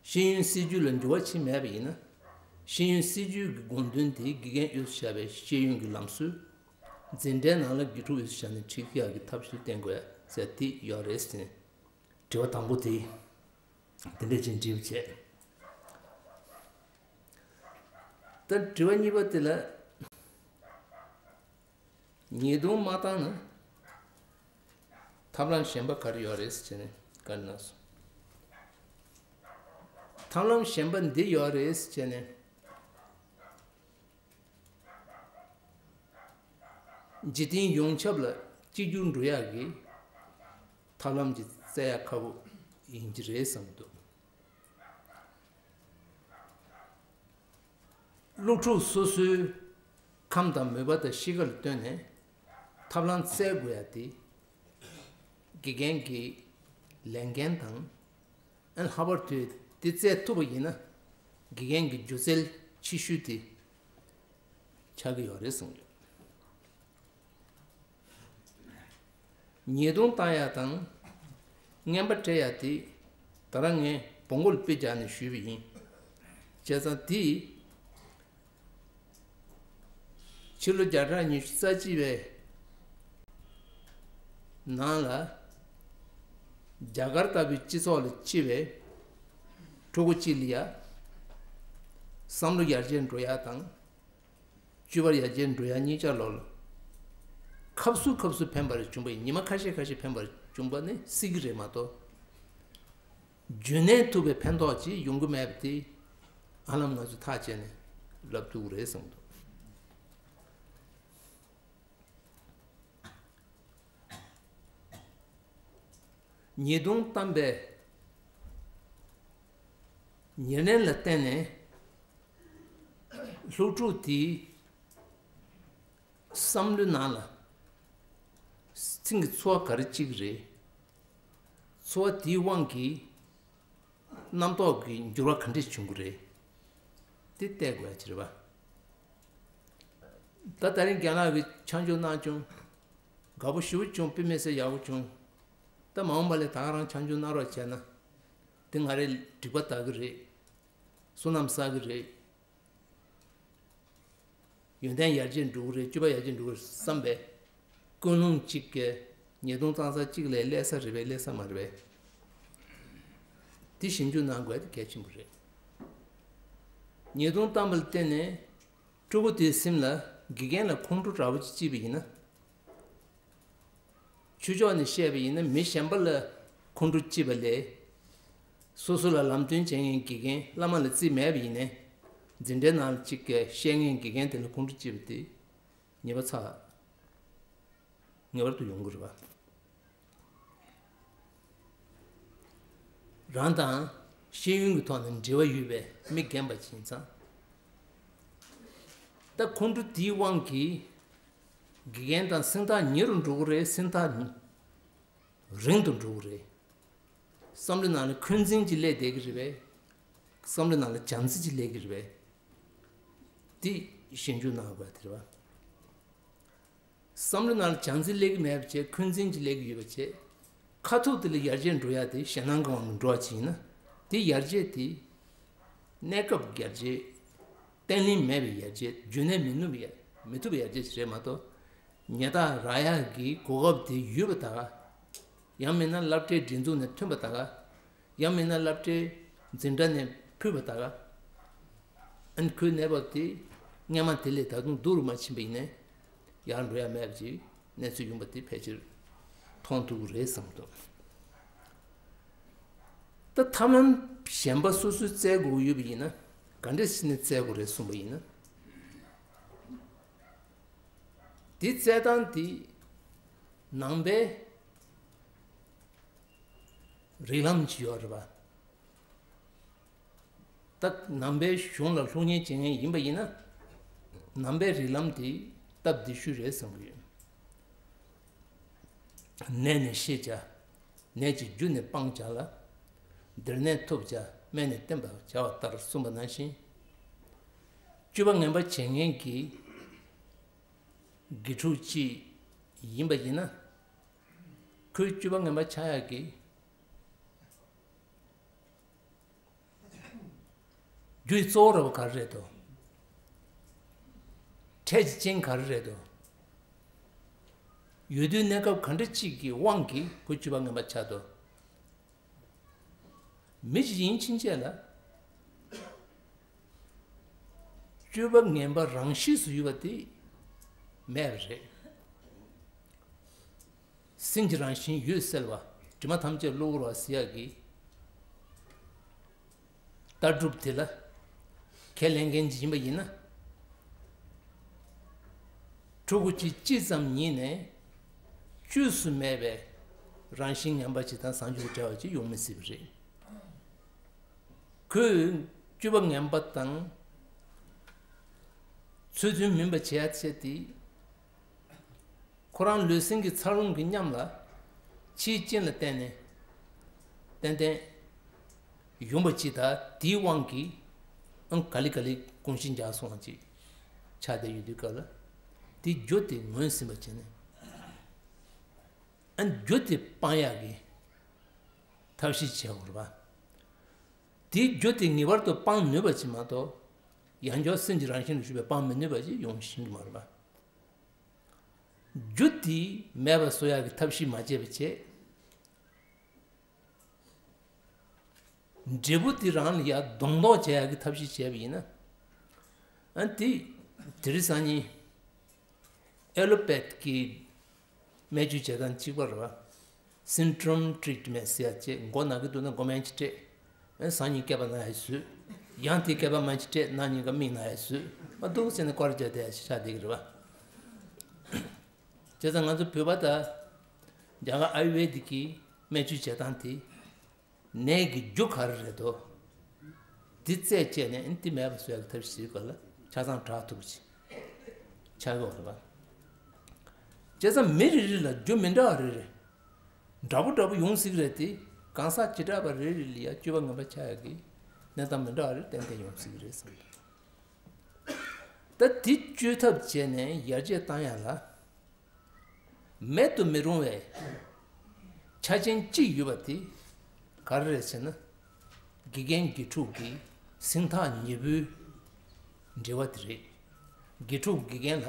ཤེས་ཡོན་སྲིད་བྱུས་ལ་འགྱུར་བ་ཕྱིན་མེད་པ་ཡིན་ན། ཤེས་ཡོན་སྲིད་བྱུས་ཀྱི་དགོངས་དོན་དེ་དགེ་རྒན་དབུས་སུ་བཞག་པའི་ཤེས་ཡོན་གྱི་ལམ་སྲོལ་འཛིན་གྲྭའི་ནང་ལ་དགེ་ཕྲུག་དབུས་སུ་བཞག་ནས་ཁྲིད་ཡག་གི་ཐབས་ཤེས་བསྟེན་དགོས་ཟེར་དེ་ཡོད་རེད་ཟེར་ནས། དྲི་བ་དང་པོ་དེ་དེ་འདྲས་ཅིག་འདྲིས་པ་བྱས། ད་དྲི་བ་གཉིས་པ་དེ་ལ་ཉེས་རྡུང་མ་བཏང་ན་ཐབས་ལམ་གཞན་པ་ག་རེ་ཡོད་རེད་ཟེར་བྱས་ནས་བཀའ་གནང་སོང་། ཐབས་ལམ་གཞན་པ་འདི་ཡོད་རེད་ཟེར་བྱས་ནས། འཇིག་རྟེན་ཡོངས་ཁྱབ་ལ་གཅིག་གྱུར་འགྲོ་ཡག་གི་ཐབས་ལམ་ཅིག་བཙལ་ཡག་ཁག་པོ་ཡིན་གྱི་རེད་བསམ་གྱི་འདུག། སློབ་ཕྲུག་སོ་སོའི་ཁམས་དང་མོས་པ་དང་གཤིས་ཀ་ལ་ལྟོས་ནས་ཐབས་ལམ་བཙལ་དགོས་ཡག་དེ་དགེ་རྒན་གྱི་ལས་འགན་དང་། ཨ་ལྷག་པར་དུ་དེ་བཙལ་ཐུབ་པ་ཡིན་ན་དགེ་རྒན་གྱི་སྒྱུ་རྩལ་ཆེ་ཤོས་དེ་ཆགས་ཀྱི་ཡོད་རེད་གསུངས་ཡོད། ཉེས་རྡུང་བཏང་ཡག་དང་རྔན་པ་སྤྲད་ཡག་དེ་ད་རང་ངས་བོང་གུ་ལ་དཔེ་རྒྱག་ནས་ཞུས་པ་ཡིན། བྱས་ཙང་དེ་ཕྱི་ལོ་བརྒྱ་ཕྲག་ཉི་ཤུ་རྩ་གཅིག་པའི་ནང་ལ་རྒྱ་གར་ལྟ་བུའི་སྤྱི་ཚོགས་ལ་སྐྱེས་པའི་ཕྲུ་གུ་གཅིག་ལ་ཡ་བསམ་བློ་ཡར་རྒྱས་འགྲོ་ཡག་དང་། སྤྱོད་པ་ཡར་རྒྱས་འགྲོ་ཡག་གཉིས་ཆ་ལོག་ལ་ཁ་སུ་ཁ་སུ་ཕན་པ་རེ་བྱུང་བ་ཡིན། ཉི་མ་ཁ་ཤས་ཁ་ཤས་ཕན་པ་རེ་བྱུང་བ་ནི་སྲིད་ཀྱི་རེད་མ་གཏོགས། རྒྱུན་གནས་ཐུབ་པའི་ཕན་ཐོགས་ཅིག་ཡོང་གི་མེད་པ་དེ་ཧ་ལམ་ང་ཚོས་ཐག་བཅད་ནས་ལབ་ཐུབ་ཀྱི་རེད་བསམ་འདུག། ཉེས་རྡུང་བཏང་པའི་ཉེར་ལེན་ལ་བརྟེན་ནས་སློབ་ཕྲུག་དེའི་བསམ་བློའི་ནང་ལ་ཚིག་གི་ཚོར་བ་ག་རེ་སྐྱེ་གི་རེད། ཚོར་བ་དེའི་དབང་གིས་རྣམ་རྟོག་གི་འགྱུར་བ་ག་འདྲས་བྱུང་གི་རེད། དེ་བལྟ་དགོས་ཡ་ཅིག་རེད་པ། ད་ད་རིང་རྒན་ལགས་ཀྱིས་ཆ་འཇོག་གནང་བྱུང་། དགའ་པོ་ཞེ་པོ་བྱུང་། དཔེ་མི་སྲིད་ཡག་པོ་བྱུང་། ད་མ་འོངས་པ་ལ་ད་ག་རང་ཆ་འཇོག་གནང་རོགས་བྱས་ན། དེ་ང་རའི་འགྲིག་པ་ལྟ་གི་རེད། བསོད་ནམས་བསགས་གི་རེད། ཡོན་ཏན་ཡར་རྒྱས་འགྲོ་གི་རེད། སྤྱོད་པ་ཡར་རྒྱས་འགྲོ་གི་རེད་བསམ་པའི་ཀུན་སློང་གཅིག་གིས་ཉེས་རྡུང་བཏང་ས་གཅིག་ལ་སླེབས་ས་རེད་པས་སླེབས་ས་མ་རེད་པས། དེ་ཞིབ་འཇུག་གནང་དགོས་དེ་གལ་ཆེན་པོ་རེད། ཉེས་རྡུང་བཏང་བ་ལ་བརྟེན་ནས་ཕྲུ་གུ་དེའི་སེམས་ལ་དགེ་རྒན་ལ་ཁོང་ཁྲོ་འདྲ་པོ་ཅིག་སྐྱེས་པ་ཡིན་ན། ཆོས་ཕྱོགས་ནས་བཤད་པ་ཡིན་ན་མི་གཞན་པ་ལ་ཁོང་ཁྲོ་སྐྱེས་པ་ལས། སོ་སོ་ལ་ལམ་སྟོན་བྱེད་མཁན་དགེ་རྒན་བླ་མ་ལ་རྩིས་མེད་པ་ཡིན་ནའི། འཛིན་གྲྭའི་ནང་ལ་གཅིག་གིས་བཤད་མཁན་དགེ་རྒན་དེ་ལ་ཁོང་ཁྲོ་སྐྱེས་པ་དེ་ཉེས་པ་ཚ་ངེས་པར་དུ་ཡོང་གི་རེད་པ། རང་དང་ཤེས་ཡོན་གྱི་ཐོག་ནས་འབྲེལ་བ་ཡོད་པའི་མི་རྒན་པ་ཅིག་ཡིན་ཙང་། ད་ཁོང་ཁྲོ་དེའི་དབང་གིས་དགེ་རྒན་དང་སེམས་ཐག་ཉེ་རུ་འགྲོ་གི་རེད། སེམས་ཐག་རིང་དུ་འགྲོ་གི་རེད། བསམ་བློའི་ནང་ལ་འཁོན་འཛིན་གྱི་སླེབས་བསྡད་ཀྱི་རེད་པས། བསམ་བློའི་ནང་ལ་བྱམས་བརྩེ་གྱི་སླེབས་ཀྱི་རེད་པས། འདི་ཞིབ་འཇུག་གནང་དགོས་པ་དེ་རེད་པ། བསམ་བློའི་ནང་ལ་བྱམས་བརྩེ་སླེབས་ཀྱི་མེད་པ་བྱས། འཁོན་འཛིན་གྱི་སླེབས་ཀྱི་ཡོད་པ་བྱས། ཁ་ཐུག་དེ་ལ་ཡར་རྒྱས་འགྲོ་ཡ་དེ་ཞེད་སྣང་གི་དབང་གིས་འགྲོ་བ་ཅིག་ཡིན་ན། དེ་ཡར་རྒྱས་དེ་གནས་སྐབས་ཡར་རྒྱས། བརྟན་ལྷིང་མེད་པའི་ཡར་རྒྱས། རྒྱུན་གནས་མི་ནུས་པའི་ཡར་མི་ཐུབ་པའི་ཡར་རྒྱས་ཤིག་རེད་མ་གཏོགས། ཉེས་རྡུང་རག་ཡག་གི་གོ་སྐབས་དེ་ཡོད་པ་ད་ག་ཡང་མིན་ན་སློབ་གྲྭའི་སྒྲིག་འཛུགས་ནས་ཐོན་པ་ད་ག་ཡང་མིན་ན་སློབ་གྲྭའི་འཛིན་གྲྭ་ནས་ཕུད་པ་ད་ག་ཨ་ནི་ཁོའི་གནས་བབ་དེ་སྔོན་མ་དེ་ལས་ད་དུང་སྡུག་རུ་མ་ཕྱིན་པ་ཡིན་ནའི་ཡར་འགྲོ་ཡ་མེད་པ་ཅིག་གནས་ཚུལ་ཡོང་པ་དེ་ཕལ་ཆེར་མཐོང་ཐུབ་ཀྱི་རེད་བསམ་གྱི་འདུག་ད་ཐབས་ལམ་གཞན་པ་སོ་སོས་བཙལ་དགོས་ཀྱི་ཡོད་པ་ཡིན་ན་ག་འདྲས་བྱས་ནས་བཙལ་དགོས་རེད་གསུངས་པ་ཡིན་ན། དེ་བཙལ་སྟངས་དེ་ནང་པའི་རིགས་ལམ་ཅིག་ཡོད་རེད་པ། ད་ནང་པའི་གཞུང་ལ་སློབ་གཉེར་བྱེད་མཁན་ཡིན་པ་ཡིན་ན། ནང་པའི་རིགས་ལམ་དེ་སྟབས་བདེ་ཤོས་རེད་བསམ་གྱི་ཡོད། ནད་ནི་ཤེས་བྱ། ནད་ཀྱི་རྒྱུ་ནི་སྤང་བྱ་ལ། བདེར་གནས་ཐོབ་བྱ་སྨན་ནི་བསྟེན་པར་བྱ་བ་ལྟར་གསུངས་པ་ནང་བཞིན། སྤྱོད་པ་ངན་པ་བྱེད་མཁན་གྱི་དགེ་ཕྲུག་ཅིག་ཡིན་པ་ཡིན་ན། ཁོའི་སྤྱོད་པ་ངན་པ་ཆགས་ཡག་གི་རྒྱུའི་གཙོ་བོ་ར་བ་ག་རེ་རེད་དོ། འཕྲལ་གྱི་རྐྱེན་ག་རེ་རེད་དོ། ཡོད་དུས་གནས་སྐབས་ག་འདྲ་ཅིག་གི་དབང་གིས་ཁོའི་སྤྱོད་པ་ངན་པ་ཆགས་དོ། མི་ཞིག་ཡིན་ཕྱིན་ཆད་ལ་སྤྱོད་པ་ངན་པ་རང་གཤིས་སུ་ཡོད་པ་དེ་མེད་པ་རེད། སེམས་ཀྱི་རང་བཞིན་ཡོད་གསལ་བ། དྲི་མ་ཐམས་ཅད་གློ་བུར་བ་ཟེར་ཡག་གི་ལྟ་གྲུབ་དེ་ལ་ཁས་ལེན་མཁན་ཅིག་ཡིན་པ་ཡིན་ན། ཕྲུ་གུ་གཅིག་ཅི་ཙམ་ཉིད་ནས་བཅོས་སུ་མེད་པའི་རང་བཞིན་ངན་པ་ཅིག་དང་བཟང་སྤྱོད་ཀྱི་འབྲེལ་བ་ཅིག་ཡོང་མི་སྲིད་པ་རེད། ཁོས་སྤྱོད་པ་ངན་པ་དང་ཚུལ་མཐུན་མིན་པ་བྱེད་ཡ་ཆེད་དེ། ཁོ་རང་ལུས་སེམས་ཀྱི་འཚར་ལོངས་ཀྱི་ཉམས་ལ་ཕྱིའི་རྐྱེན་ལ་བརྟེན་ནས་ཏན་ཏན་ཡོང་པ་ཅིག་དང་། དེའི་དབང་གིས་ཨང་ག་ལེ་ག་ལེ་གོམས་གཤིས་འཇགས་སོང་བ་ཅིག་ཆགས་བསྡད་ཡོད་དུས་སྐབས་ལ། དེ་རྒྱུ་དེ་ངོས་ཟིན་པ་བྱས་ནས། ཨ་རྒྱུ་དེ་སྤང་ཡག་གི་ཐབས་ཤེས་བྱེད་དགོས་རེད་པ། དེའི་རྒྱུ་དེ་ངེས་པར་དུ་སྤང་ནུས་པ་ཅིག་མ་གཏོགས། ཡང་བསྐྱར་སེམས་ཀྱི་རང་བཞིན་དུ་གྱུར་པའི་སྤང་མི་ནུས་པ་ཅིག་ཡོང་ཤེས་ཀྱི་མ་རེད་པ། རྒྱུ་དེ་མེད་པ་བཟོ་ཡག་གི་ཐབས་ཤེས་མ་བྱས་པ་བྱས། འབྲས་བུ་དེ་རང་ལ་ཡང་གདོང་གཏོགས་བྱེད་ཡག་གི་ཐབས་ཤེས་བྱས་པ་ཡིན་ན། ཨ་དེ་དེ་རིང་སང་ཉིན་ཨེ་ལོ་པེ་ཐི་གི་སྨན་བཅོས་བྱེད་སྟངས་གཅིག་པ་རེད་པ། Symptom treatment ཟེར་ཡག་ཅིག་མགོ་ན་གི་འདུག་ན་མགོ་སྨན་ཅིག་སྤྲད། ཨ་སང་ཉིན་སྐེད་པ་ན་ཡག་བཟོས། ཡང་དེ་སྐེད་པ་སྨན་ཅིག་སྤྲད། གནངས་ཉིན་ཀ་མིག་ན་ཡག་བཟོས། ཨ་འདུག་ཟེར་ནས་སྐོར་ར་བརྒྱབ་བསྡད་ཡག་ཅིག་ཆགས་བསྡད་ཀྱི་རེད་པ། བྱས་ཙང་ང་ཚོ་བོད་པ་དང་རྒྱ་གར་ཨ་ཡུར་ཝེ་དིག་གི་སྨན་བཅོས་བྱེད་སྟངས་དེ། ནད་ཀྱི་རྒྱུ་ག་རེ་རེད་དོ། འདི་རྩད་བཅད་ནས་འདི་མེད་པ་བཟོ་ཡག་གི་ཐབས་ཤེས་བྱེད་དགོས་ལ། ཆ་ཚང་དྲག་ཐུབ་ཀྱི་ཆགས་ཀྱི་ཡོད་རེད་པ། བྱས་ཙང་མི་རེ་རེ་ལ་རྒྱུ་མི་འདྲ་བ་རེ་རེ་འདྲ་པོ་འདྲ་པོ་ཡོང་སྲིད་ཀྱི་རེད་དེ། གང་ཟག་བྱེ་བྲག་པ་རེ་རེ་ལ་ཡང་སྤྱོད་པ་ངན་པ་ཆགས་ཡག་གི་གནས་སྟངས་མི་འདྲ་བ་རེ་ཏན་ཏན་ཡོང་སྲིད་ཀྱི་རེད་བསམ་གྱི་འདུག་ད་འདི་བཅོས་ཐབས་བྱས་ནས་ཡར་རྒྱས་བཏང་ཡག་ལ། མེད་དུ་མི་རུང་བའི་ཆ་རྐྱེན་གཅིག་ཡོད་པ་དེ་ག་རེ་རེད་ཟེར་ན། དགེ་རྒན་དགེ་ཕྲུག་གི་སེམས་ཐག་ཉེ་པོའི་འབྲེལ་བ་དེ་རེད། དགེ་ཕྲུག་དགེ་རྒན་ལ་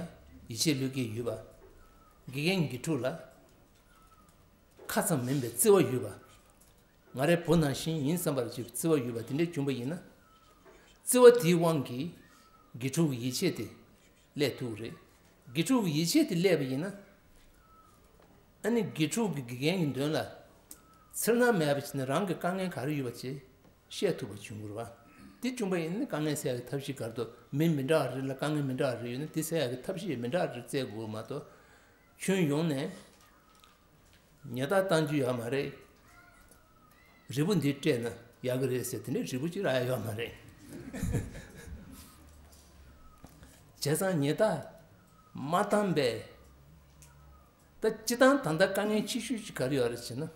ཡིད་ཆེས་བློས་འགེལ་ཡོད་པ། དགེ་རྒན་དགེ་ཕྲུག་ལ་ཁ་ཙམ་མིན་པའི་བརྩེ་བ་ཡོད་པ། ང་རའི་བུ་ནང་བཞིན་ཡིན་བསམ་པར་བྱེད་པའི་བརྩེ་བ་ཡོད་པ་དེ་འདྲ་བྱུང་བ་ཡིན་ན། བརྩེ་བ་དེའི་དབང་གིས་དགེ་ཕྲུག་གི་ཡིད་ཆེས་དེ་སླེབས་ཐུབ་ཀྱི་རེད། དགེ་ཕྲུག་གི་ཡིད་ཆེས་དེ་སླེབས་པ་ཡིན་ན། ཨ་ནི་དགེ་ཕྲུག་གིས་དགེ་རྒན་གྱི་མདུན་ལ་འཚེར་སྣང་མེད་པ་བྱས་ནས་རང་གི་དཀའ་ངལ་ག་རེ་ཡོད་པ་ཅིག་བཤད་ཐུབ་པ་བྱུང་དགོས་རེད་པ། དེ་བྱུང་བ་ཡིན་ན་དཀའ་ངལ་སེལ་ཡག་གི་ཐབས་ཤེས་ག་རེ་འདུག་མི་མི་འདྲ་བ་རེ་ལ་དཀའ་ངལ་མི་འདྲ་བ་རེ་ཡོད་ན་དེ་སེལ་ཡག་གི་ཐབས་ཤེས་མི་འདྲ་བ་རེ་བཙལ་དགོས་མ་གཏོགས། ཁྱོན་ཡོངས་ནས། ཉེས་རྡུང་གཏོང་རྒྱུ་ཡོད་མ་རེད། རིལ་བུ་འདི་སྤྲད་ན་ཡག་གི་རེད་ཟེར་དེ་ནས་རིལ་བུ་གཅིག་རག་ཡ་ཡོད་མ་རེད། བྱས་ཙང་ཉེས་རྡུང་མ་བཏང་པས། ད་སྤྱིར་བཏང་ད་ལྟ་དཀའ་ངལ་ཆེ་ཤོས་ཅིག་ག་རེ་ཡོད་རེད་ཟེར་ན།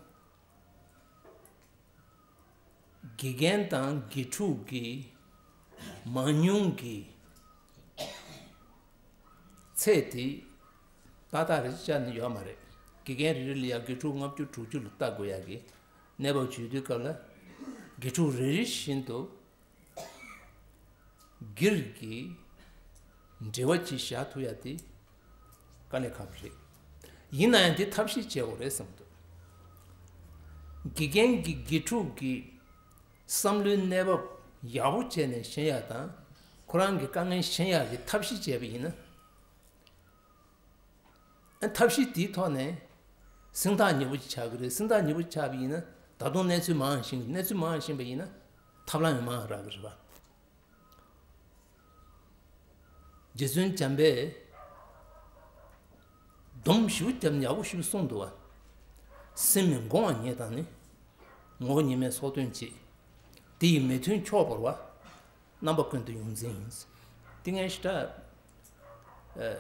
དགེ་རྒན་དང་དགེ་ཕྲུག་གི་མང་ཉུང་གི་ཚད་དེ་ཏག་ཏག་རེ་བཅའ་ནས་ཡོད་མ་རེད། དགེ་རྒན་རེ་རེ་ལ་ཡང་དགེ་ཕྲུག་ལྔ་བཅུ་དྲུག་ཅུ་ལ་ལྟ་དགོས་ཡག་གི་གནས་བབ་བརྗོད་དུས་སྐབས་ལ། དགེ་ཕྲུག་རེ་རེ་བཞིན་དུ་སྒེར་གྱི་འབྲེལ་བ་ཅིག་བཞག་ཐུབ་ཡ་དེ་དཀའ་ལས་ཁག་པོ་རེད། ཡིན་ན་ཡང་དེ་ཐབས་ཤེས་བྱེད་དགོས་རེད་བསམ་འདུག་དགེ་རྒན་གྱིས་དགེ་ཕྲུག་གི་བསམ་བློའི་གནས་བབ་ཡག་པོ་བྱས་ནས་ཤེས་ཡ་དང་། ཁོ་རང་གི་དཀའ་ངལ་ཤེས་ཡ་གི་ཐབས་ཤེས་བྱས་པ་ཡིན་ན། ཨ། ཐབས་ཤེས་དེའི་ཐོག་ནས་སེམས་ཐག་ཉེ་པོ་ཅིག་ཆགས་ཀྱི་རེད། སེམས་ཐག་ཉེ་པོ་ཆགས་པ་ཡིན་ན། ད་དུང་གནས་ཚུལ་མང་ཞིག་གནས་ཚུལ་མང་ཞིག་པ་ཡིན་ན། ཐབས་ལམ་ཡང་མང་རག་གི་རེད་པ། རྗེ་བཙུན་འཇམ་དཔལ་སྡོམ་ཞིབ་བརྒྱབ་ནས་ཡག་པོ་ཞིག་གསུངས་འདུག་བ། སེམས་མི་འགོང་བ་ཉིད་དང་ནི། ངོ་བོ་ཉིད་མེད་སོགས་དོན་གཅིག་དེ་ཡི་མི་མཐུན་ཕྱོགས་བོར་བ། རྣམ་པ་ཀུན་ཏུ་ཡོངས་འཛིན་ཡིན། དེ་ངས་ཞེ་དྲག་ཨ།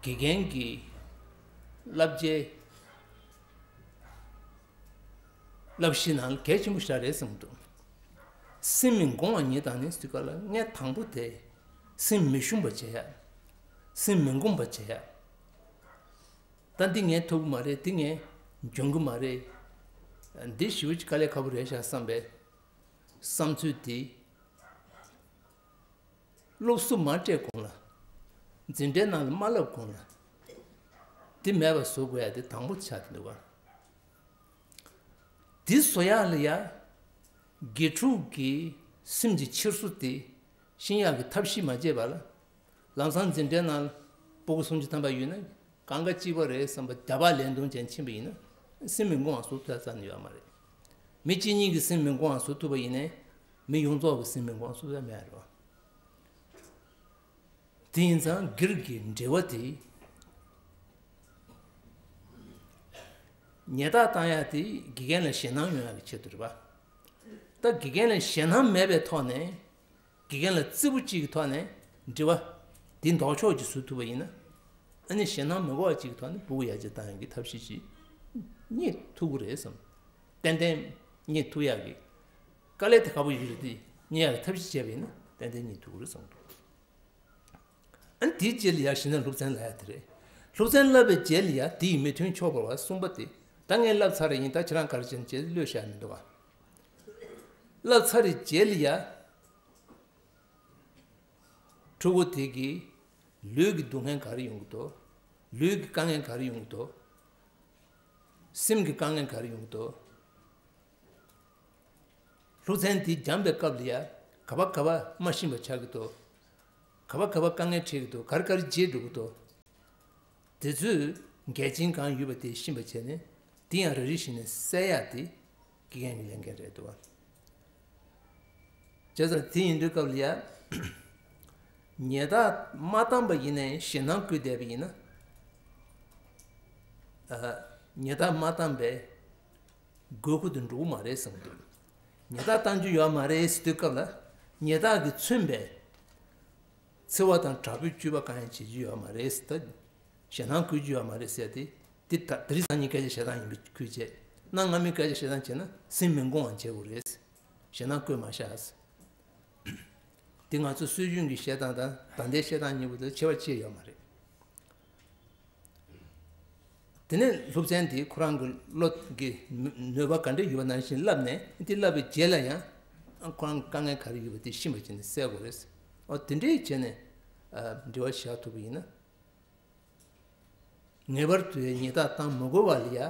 དགེ་རྒན་གྱི་བསླབ་བྱའི་བསླབ་གཞི་ནང་གལ་ཆེན་པོ་ཞིག་རེད་བསམ་འདུག་སེམས་མི་འགོང་བ་ཉིད་དང་ནི་ཟེར་སྐབས་ལ། ངས་དང་པོ་དེ་སེམས་མི་ཞུམ་པ་བྱེད་ཡ། སེམས་མི་འགོང་པ་བྱེད་ཡ། ད་འདི་ངས་ཐུབ་ཀྱི་མ་རེད། འདི་ངས་འཇོན་གྱི་མ་རེད། འདི་ཞེ་པོ་ཅིག་དཀའ་ལས་ཁག་པོ་རེད་ཤག་བསམ་པའི་བསམ་ཚུལ་དེ། སློབ་གསོ་མ་སྤྲད་གོང་ལ། འཛིན་གྲྭའི་ནང་ལ་མ་བསླབ་གོང་ལ། དེ་མེད་པ་བཟོ་དགོས་ཡ་དེ་དང་པོ་ཆགས་ཀྱི་འདུག་ག་དེ་བཟོ་ཡག་ལ་ཡ། དགེ་ཕྲུག་གི་སེམས་ཀྱི་འཁྱེར་སོ་དེ་ཤེས་ཡག་གི་ཐབས་ཤེས་མ་བྱས་པ་ལ། ལམ་སང་འཛིན་གྲྭའི་ནང་ལ་སྤུ་གུ་སུམ་ཅུ་ཐམ་པ་ཡོད་ན། སྒང་ག་གཅིག་པ་རེད་བསམ་པ་རྒྱབ་ལ་ལེན་གཏོང་བྱས་ཕྱིན་པ་ཡིན་ན། སེམས་མི་འགོང་བ་བཟོ་ཐུབ་ས་རྩ་ནས་ཡོད་མ་རེད། མི་གཅིག་གཉིས་ཀྱི་སེམས་མི་འགོང་བ་བཟོ་ཐུབ་པ་ཡིན་ནའི། མི་ཡོངས་རྫོགས་ཀྱི་སེམས་མི་འགོང་བ་བཟོ་ཐུབ་ས་མེད་རེད་བ། དེ་ཡིན་ཙང་སྒེར་གྱི་འབྲེལ་བ་དེ་ཉེས་རྡུང་བཏང་ཡ་དེ་དགེ་རྒན་ལ་ཞེད་སྣང་ཡོང་ཡ་གི་ཆེད་དུ་རེད་བ། ད་དགེ་རྒན་ལ་ཞེད་སྣང་མེད་པའི་ཐོག་ནས། དགེ་རྒན་ལ་རྩེ་པོ་གཅིག་གི་ཐོག་ནས་འབྲེལ་བ་དེ་ལྡོག་ཕྱོགས་ཀྱི་བཟོ་ཐུབ་པ་ཡིན་ན། ཨ་ནི་ཞེད་སྣང་མི་དགོས་པ་གཅིག་གི་ཐོག་ནས་སྤུ་གུ་ཡར་རྒྱས་བཏང་ཡག་གི་ཐབས་ཤེས་ཤིག་རྙེད་ཐུབ་ཀྱི་རེད་བསམ། ཏན་ཏན་རྙེད་ཐུབ་ཡག་གི། དཀའ་ལས་དེ་ཁག་པོ་ཡོད་རེད་དེ། རྙེད་ཡག་གི་ཐབས་ཤེས་བྱས་པ་ཡིན་ན་ཏན་ཏན་རྙེད་ཐུབ་ཀྱི་རེད་བསམ་འདུག་ཨ་ནི་དེའི་རྗེས་ལ་ཡ་གཞི་ནས་སློབ་ཚན་བསླབ་ཡ་དེ་རེད། སློབ་ཚན་བསླབ་པའི་རྗེས་ལ་ཡ་དེ་ཡི་མི་མཐུན་ཕྱོགས་བོར་བ་གསུམ་པ་དེ། ད་ངས་བསླབ་ཚར་བ་ཡིན། ད་ཁྱེད་རང་ག་རེ་བྱེད་ན་བྱེད། བློས་བཞག་མི་འདུག་ག་བསླབ་ཚར་བའི་རྗེས་ལ་ཡ། ཕྲུ་གུ་དེ་གི་ལུས་ཀྱི་སྡུག་བསྔལ་ག་རེ་ཡོང་གི་འདུག་ལུས་ཀྱི་དཀའ་ངལ་ག་རེ་ཡོང་གི་འདུག་སེམས་ཀྱི་དཀའ་ངལ་ག་རེ་ཡོང་གི་འདུག་སློབ་ཚན་དེ་སྦྱངས་པའི་སྐབས་ལ་ཡ། ག་པར་ག་པར་མ་ཤེས་པ་ཆགས་ཀྱི་འདུག་ག་པར་ག་པར་དཀའ་ངལ་འཕྲད་ཀྱི་འདུག་ག་རེ་ག་རེ་བརྗེད་འགྲོ་གི་འདུག་དེ་ཚོའི་འགལ་རྐྱེན་གང་ཡོད་པ་དེ་ཤེས་པ་བྱས་ནས། དེ་ཡང་རེ་རེ་བཞིན་ནས་སེལ་ཡག་དེ་དགེ་རྒན་གྱི་ལས་འགན་རེད་འདུག་བ། བྱས་ཙང་དེ་ཡིན་དུས་སྐབས་ལ་ཡ། ཉེས་རྡུང་མ་བཏང་པ་ཡིན་ནའི་ཞེད་སྣང་སྐུལ་བསྡད་པ་ཡིན་ན། ཨ། ཉེས་རྡུང་མ་བཏང་པའི་དགོས་མཁོ་དེ་འགྲོ་གི་མ་རེད་བསམ་གྱི་འདུག་ཉེས་རྡུང་བཏང་རྒྱུ་ཡོད་མ་རེད་ཟེར་དུས་སྐབས་ལ། ཉེས་རྡུང་གིས་མཚོན་པའི་འཚེ་བ་དང་དྲག་པོའི་སྤྱོད་པ་གང་ཡང་བྱེད་རྒྱུ་ཡོད་མ་རེད་ཟེར། ད་ཞེད་སྣང་སྐུལ་རྒྱུ་ཡོད་མ་རེད་ཟེར་ཏེ། དེ་ད་དེ་རིང་སང་ཉིན་སྐད་ཆ་བཤད་སྟངས་ཡིན་པ་ཁུལ་བྱས། གནའ་སྔ་མོའི་སྐད་ཆ་བཤད་སྟངས་བྱས་ན་སེམས་མི་འགོང་བ་བྱེད་དགོས་རེད། ཞེད་སྣང་སྐུལ་མ་བྱ། དེ་ང་ཚོ་སྲོལ་རྒྱུན་གྱི་བཤད་སྟངས་དང་ད་ལྟའི་བཤད་སྟངས་གཉིས་པོ་དེ་ཁྱད་པར་ཅི་ཡང་ཡོད་མ་རེད། དེ་ནས་སློབ་ཚན་དེ་ཁོ་རང་གི་བློ་གི་ནུས་པ་ག་འདྲ་ཡོད་པ་ནང་བཞིན་བསླབས་ནས། དེ་བསླབས་པའི་རྗེས་ལ་ཡང་ཁོ་རང་དཀའ་ངལ་ག་རེ་ཡོད་པ་དེ་ཤེས་པ་བྱས་ནས་སེལ་དགོས་རེད། འོ་དེ་འདྲའི་བྱས་ནས་འབྲེལ་བ་བཞག་ཐུབ་པ་ཡིན་ན། ངེས་པར་དུ་ཡང་ཉེས་རྡུང་བཏང་མི་དགོས་པ་ལ་ཡ།